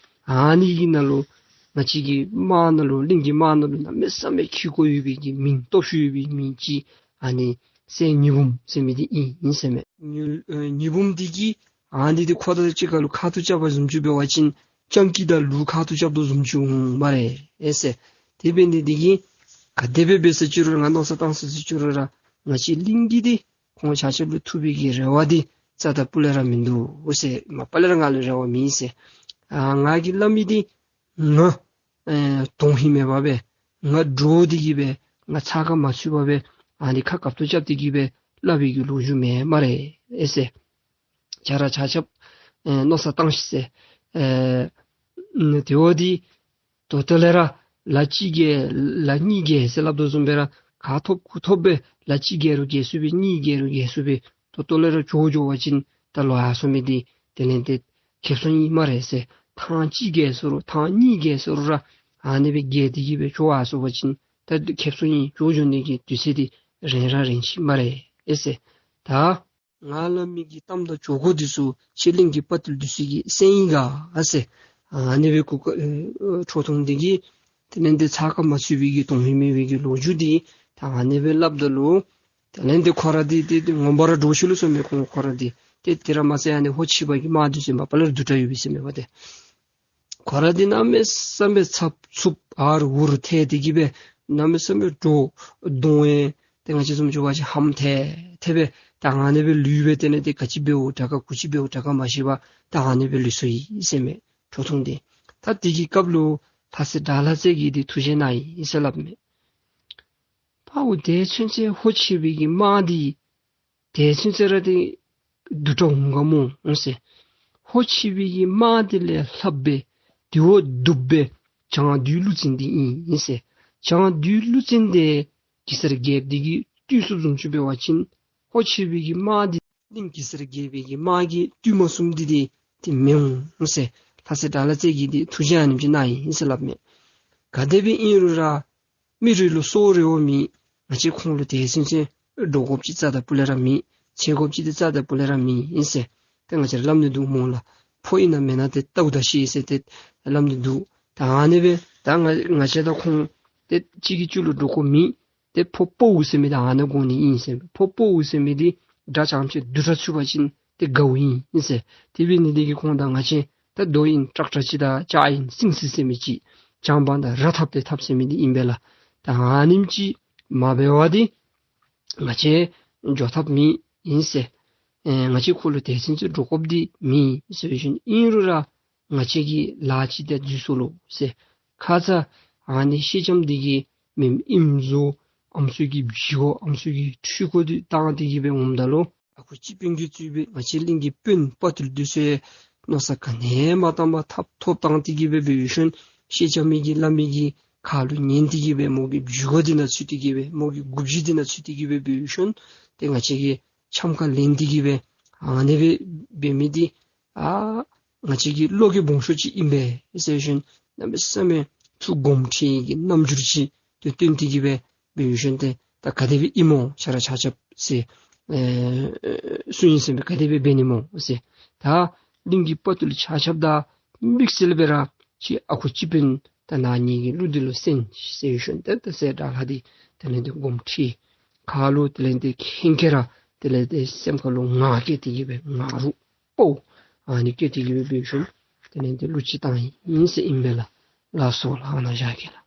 ཨ་ནི་གི་ནང་ལུ་ང་བཅས་ཀྱི་དམག་ནང་ལུ་གླིང་གི་དམག་ནང་ལུ་གནམ་མེད་ས་མེད་ཁྱད་ཁོག་ཡོད་པའི་གི་མི་སྟོབས་ཤུགས་ཡོད་པའི་མི་ཅིག་ཨ་ནི་ སྲས་ཉི་འབུམ་ཟེར་མི་འདི་ཨིན་ཨིན་ཟེར་མས། ཉི་ཨེ་ཉི་འབུམ་འདི་གིས་ཨ་ནི་འདི་ཁོ་དང་གཅིག་ཁར་ལུ་ཁ་ཐུག་རྐྱབ་པ་བཟུམ་ཅིག་འབད་བ་ཅིན་སྤྱང་ཀི་དང་ལུག་ཁ་ཐུག་རྐྱབ་དོ་བཟུམ་ཅིག་འོང་སྨ་རེ་ཨེ་ཟེར། དེ་འབད་ནི་འདི་གིས་ག་དེ་སྦེ་འབད་ས་ཅི་རུང་ར་ང་མནོ་བསམ་བཏང་ས་ཅི་ཅི་རུང་ར་ང་བཅས་གླིང་གི་འདི་ཁོང་ཆ་ཁྱབ་ལུ་ཐུག་པའི་གི་རེ་བ་འདི་རྩ་དང་སྤུ་ལས་ར་མིན་འདུག་ཟེར། མ་པ་ལས་ར་ང་ལུ་རེ་བ་མེད་ཟེར། ཨ་ང་གིས་སླབ་མི་འདི་ང་ཨེ་དོན་ཧིང་མེད་པར་སྦེ་ང་འདྲོག་སྟེ་གིས་སྦེ་ང་ཚ་ཁ་མ་ཚུད་པར་སྦེ་ཨ་ནི་ཁ་སྐབས་ཐོག་རྐྱབ་སྟེ་གིས་སྦེ་སླབ་པའི་གི་ལོ་རྒྱུས་མེན་སྨ་རེ་ཨེ་ཟེར། ཁྱེད་ར་ཆ་ཁྱབ་ཨེ་མནོ་བསམ་བཏང་ཤིག་ཟེར། ཨེ་ཨུམ་དེ་བ་འདི་ད་ལྟོ་ལས་ར་ལ་གཅིག་རྒྱལ་ལ་གཉིས་རྒྱལ་ཟེར་སླབ་དོ་བཟུམ་སྦེ་ར་ག་ཐོབ་གུ་ཐོབ་སྦེ་ལ་གཅིག་རྒྱལ་རུང་རྒྱལ་ཚུགས་པས། གཉིས་རྒྱལ་རུང་རྒྱལ་ཚུགས་པས། ད་ལྟོ་ལས་ར་འགྱོ་འགྱོ་བ་ཅིན་ད་ལོག་ཡར་སོང་མི་འདི་དེ་ལས་འདི་ཁེབ་སང་ཨིན་སྨ་རེ་ཟེར། ཐང་གཅིག་རྒྱལ་སོང་རུང་ཐང་གཉིས་རྒྱལ་སོང་རུང་ར་ཨ་ནི་སྦེ་རྒྱལ་ཏེ་གིས་སྦེ་འགྱོ་ཡར་སོང་བ་ཅིན་ད་ཁེབ་སང་ཨིན། འགྱོ་འགྱོ་ནི་གི་དུས་ཚོད་འདི་རན་ར་རན་ཅི་སྨ་རེ་ཨེ་ཟེར། ད་ང་སླབ་མི་གི་གཏམ་དང་བྱ་སྒོ་འདི་ཚུ་ཕྱི་གླིང་གི་དཔའ་རྟུལ་འདི་ཚུ་གིས་གསན་ཡི་ག་ཨ་ཟེར། ཨ་ནི་སྦེ་གོ་ཁ་ཨེ་ཁྲོ་ཐུང་འདི་གིས་དེ་ལས་འདི་ཚ་ཁ་མ་ཚུད་པའི་གི་དོན་ཧིང་མེད་པའི་གི་ལོ་རྒྱུས་འདི་ད་ཨ་ནི་སྦེ་སླབ་ད་ལུ་དེ་ལས་འདི་ཁོ་ར་འདི་འདི་འདི་ངོ་མ་ར་འདྲོག་ཤི་ལུ་སོང་མས་ཁོང་ཁོ་ར་འདི། ཏེ་དེ་ར་མ་ཚད་ཨ་ནི་ཧོར་ཕྱི་པ་གི་དམག་འདི་ཚུ་མ་པ་ལས་ར་བསྡུ་དྲགས་ཡོད་པས་ཟེར་མས་པ་ཏེ། ཁོ་ར་འདི་གནམ་མེད་ས་མེད་འཚབ་འཚུབ་ཨར་འུར་ཐལ་ཏེ་གིས་སྦེ་གནམ་མེད་ས་མེད་འདྲོག་གདོང་ཡང་ཏེ་ང་བཅས་བཟུམ་ཅིག་འབད་བ་ཅིན་ཧམ་ཐལ་ཐལ་སྦེ་ད་ཨ་ནི་སྦེ་ལུས་སྦེ་དེ་ལས་འདི་ག་ཅི་འབདཝ་དྲག་ག་གུ་ཅི་འབདཝ་དྲག་ག་མ་ཤེས་པར་ད་ཨ་ནི་སྦེ་ལུས་སོ་ཡི་ཟེར་མས་ཁྲོ་ཐུང་འདི། ད་དེ་གི་སྐབས་ལུ་ལྷ་སྲས་དགྲ་ལྷ་རྩེ་གིས་འདི་ཐུགས་བཞེད་གནང་ཡི་ཟེར་སླབ་མས། དཔའ་བོ་དེ་ཚུན་ཚོད་ཧོར་ཕྱི་པའི་གི་དམག་འདི་དེ་ཚུན་ཚོད་ར་འདི་སྡུག་དྲགས་འོང་ག་མོ་ཟེར། ཧོར་ཕྱི་པའི་གི་དམག་འདི་ལས་ལྷགཔ་སྦེ་དེ་བ་སྡུག་པའི་བྱང་བདུད་ཀླུ་བཙན་འདི་ཨིན་ཟེར། བྱང་བདུད་ཀླུ་བཙན་འདི་གེ་སར་རྒྱལཔོ་འདི་གིས་བཏུལ་ཚུགསཔ་བཟུམ་ཅིག་འབད་བ་ཅིན་ཧོར་ཕྱི་པའི་གི་དམག་འདི་གླིང་གེ་སར་རྒྱལ་པོའི་གི་དམག་གིས་བཏུལ་མ་ཚུགསཔ་འདི་འདི་ཏེ་མི་འོང་ཟེར། ལྷ་སྲས་དགྲ་ལྷ་རྩེ་གིས་འདི་ཐུགས་བཞེད་ཨ་ནེམ་ཅིག་གནང་ཡི་ཟེར་སླབ་མས། ག་དེ་སྦེ་ཨིན་རུང་ར་མི་རེ་ལུ་སྲོག་རེ་བ་མེད། ང་བཅས་ཁོང་ལུ་དེ་ཚུན་ཚོད་འདྲོག་དགོཔ་ཅིག་རྩ་དང་སྤུ་ལས་ར་མེད། འཚེར་དགོཔ་ཅིག་འདི་རྩ་དང་སྤུ་ལས་ར་མེད་ཨིན་ཟེར། ཏེ་ང་བཅས་ར་སླབ་ནི་འདུག་སྨོ་ལགས། ཕོ་ཨིན་ན་མེན་ན་ཏེ་བལྟཝ་ད་ཤེས་ཟེར་ཏེ་སླབ་ནི་འདུག། ད་ཨ་ནི་སྦེ་ད་ང་ང་བཅས་དང་ཁོང་ཏེ་གཅིག་གིས་གཅིག་ལུ་འདྲོག་དགོཔ་མེད། ཏེ་ཕོ་དཔའ་བོ་ཟེར་མི་འདི་ཨ་ནི་དགོ་ནི་ཨིན་ཟེར། ཕོ་དཔའ་བོ་ཟེར་མི་འདི་དགྲ་རྐྱངམ་ཅིག་བཏུལ་ཚུགས་པ་ཅིན་ཏེ་དགའཝ་ཨིན་ཟེར། དེ་འབད་ནི་འདི་གིས་ཁོང་དང་ང་བཅས་ད་རྡོ་ཨིན་ཀྲག་ཀྲ་ཅིག་དང་ལྕགས་ཨིན་སིང་སི་ཟེར་མི་ཅིག། བྱང་པ་དང་ར་འཐབ་ཏེ་འཐབ་ཟེར་མི་འདི་ཨིན་པས་ལགས། ད་ཨ་ནེམ་ཅིག་མ་འབད་བར་འདི་ང་བཅས་འགྱོ་ཐབས་མེད་ཨིན་ཟེར། ཨེ་ང་བཅས་ཁོ་ལུ་དེ་ཚུན་ཚོད་འདྲོག་དགོཔ་འདི་མེད་ཟེར་བའི་ཤུལ་ཨིན་རུང་ར་ང་བཅས་ཀྱིས་ལཱ་ཅིག་ཏེ་འཛོལ་སོ་ལོ་ཟེར། ཁ་ཙ་ཨ་ནི་སེང་ལྕམ་འདི་གི་མེནམ་ཨིནམ་བཟོ་ཨམ་སྲུ་གི་བྱི་གོ་ཨམ་སྲུ་གི་འཕྲུལ་འཁོར་འདི་བཏང་སྟེ་གིས་སྦེ་འོངམ་ད་ལུ་ཨ་ཁུ་སྤྱི་དཔོན་གྱིས་གཙོས་པའི་ང་བཅས་གླིང་གི་དཔོན་དཔའ་རྟུལ་འདི་ཚུ་མནོ་བསམ་ག་ནི་མ་བཏང་པར་ཐབ་ཐོབ་བཏང་སྟེ་གིས་སྦེ་འབད་བའི་ཤུལ་སེང་ལྕམ་མི་གི་བླ་མའི་གི་ཁ་ལུ་ཉན་ཏེ་གིས་སྦེ་མོ་གི་བྱི་གོ་འདི་ནང་ཚུད་དེ་གིས་སྦེ་མོ་གི་མགུ་བཞི་འདི་ནང་ཚུད་དེ་གིས་སྦེ་འབད་བའི་ཤུལ་ཏེ་ང་བཅས་ཀྱིས་འཆམ་ཁ་ལེན་ཏེ་གིས་སྦེ་ཨ་ནི་སྦེ་འབད་མི་འདི་ཨ་ང་བཅས་ཀྱི་བློ་གི་སྦོམ་ཤོས་ཅིག་ཨིན་པས་ཟེར་བའི་ཤུལ་གནམ་མེད་ས་མེད་ཐུགས་དགོངསམ་ཁྲེལ་གྱི་རྣམ་འགྱུར་ཅིག་ཏེ་སྟོན་ཏེ་གིས་སྦེ་འབད་བའི་ཤུལ་ཏེ་ད་ག་དེ་སྦེ་ཨིན་མོ་ཁྱེད་ར་ཆ་ཁྱབ་ཟེར་ཨེ་སུ་ཨིན་ཟེར་མི་ག་དེ་སྦེ་འབད་ནི་མོ་ཟེར། ད་གླིང་གི་དཔའ་རྟུལ་ཆ་ཁྱབ་དང་དམིགས་བསལ་སྦེ་ར་ཅིག་ཨ་ཁུ་སྤྱི་དཔོན་ད་ནཱ་ངེ་གི་གླུ་འདི་ལུ་གསན་ཟེར་བའི་ཤུལ་ཏེ་ད་སྲས་དགྲ་ལྷ་འདི་དེ་ལས་འདི་དགོངསམ་ཁྲེལ་ཁ་ལུ་དེ་ལས་འདི་ཁེངས་ཁེངས་ར་དེ་ལས་འདི་སེམས་ཁ་ལུ་ངར་སྐྱེས་ཏེ་གིས་སྦེ་ངར་རུ་པོ་ཨ་ནི་སྐྱེས་ཏེ་གིས་སྦེ་འབད་བའི་ཤུལ་དེ་ལས་འདི་གླུ་ཅིག་བཏང་ཡི་ཟེར་ཨིན་པས་ལགས། ལགས་སོ་ལགས། ཨ་ནཱ་བཞག་གེ་ལགས།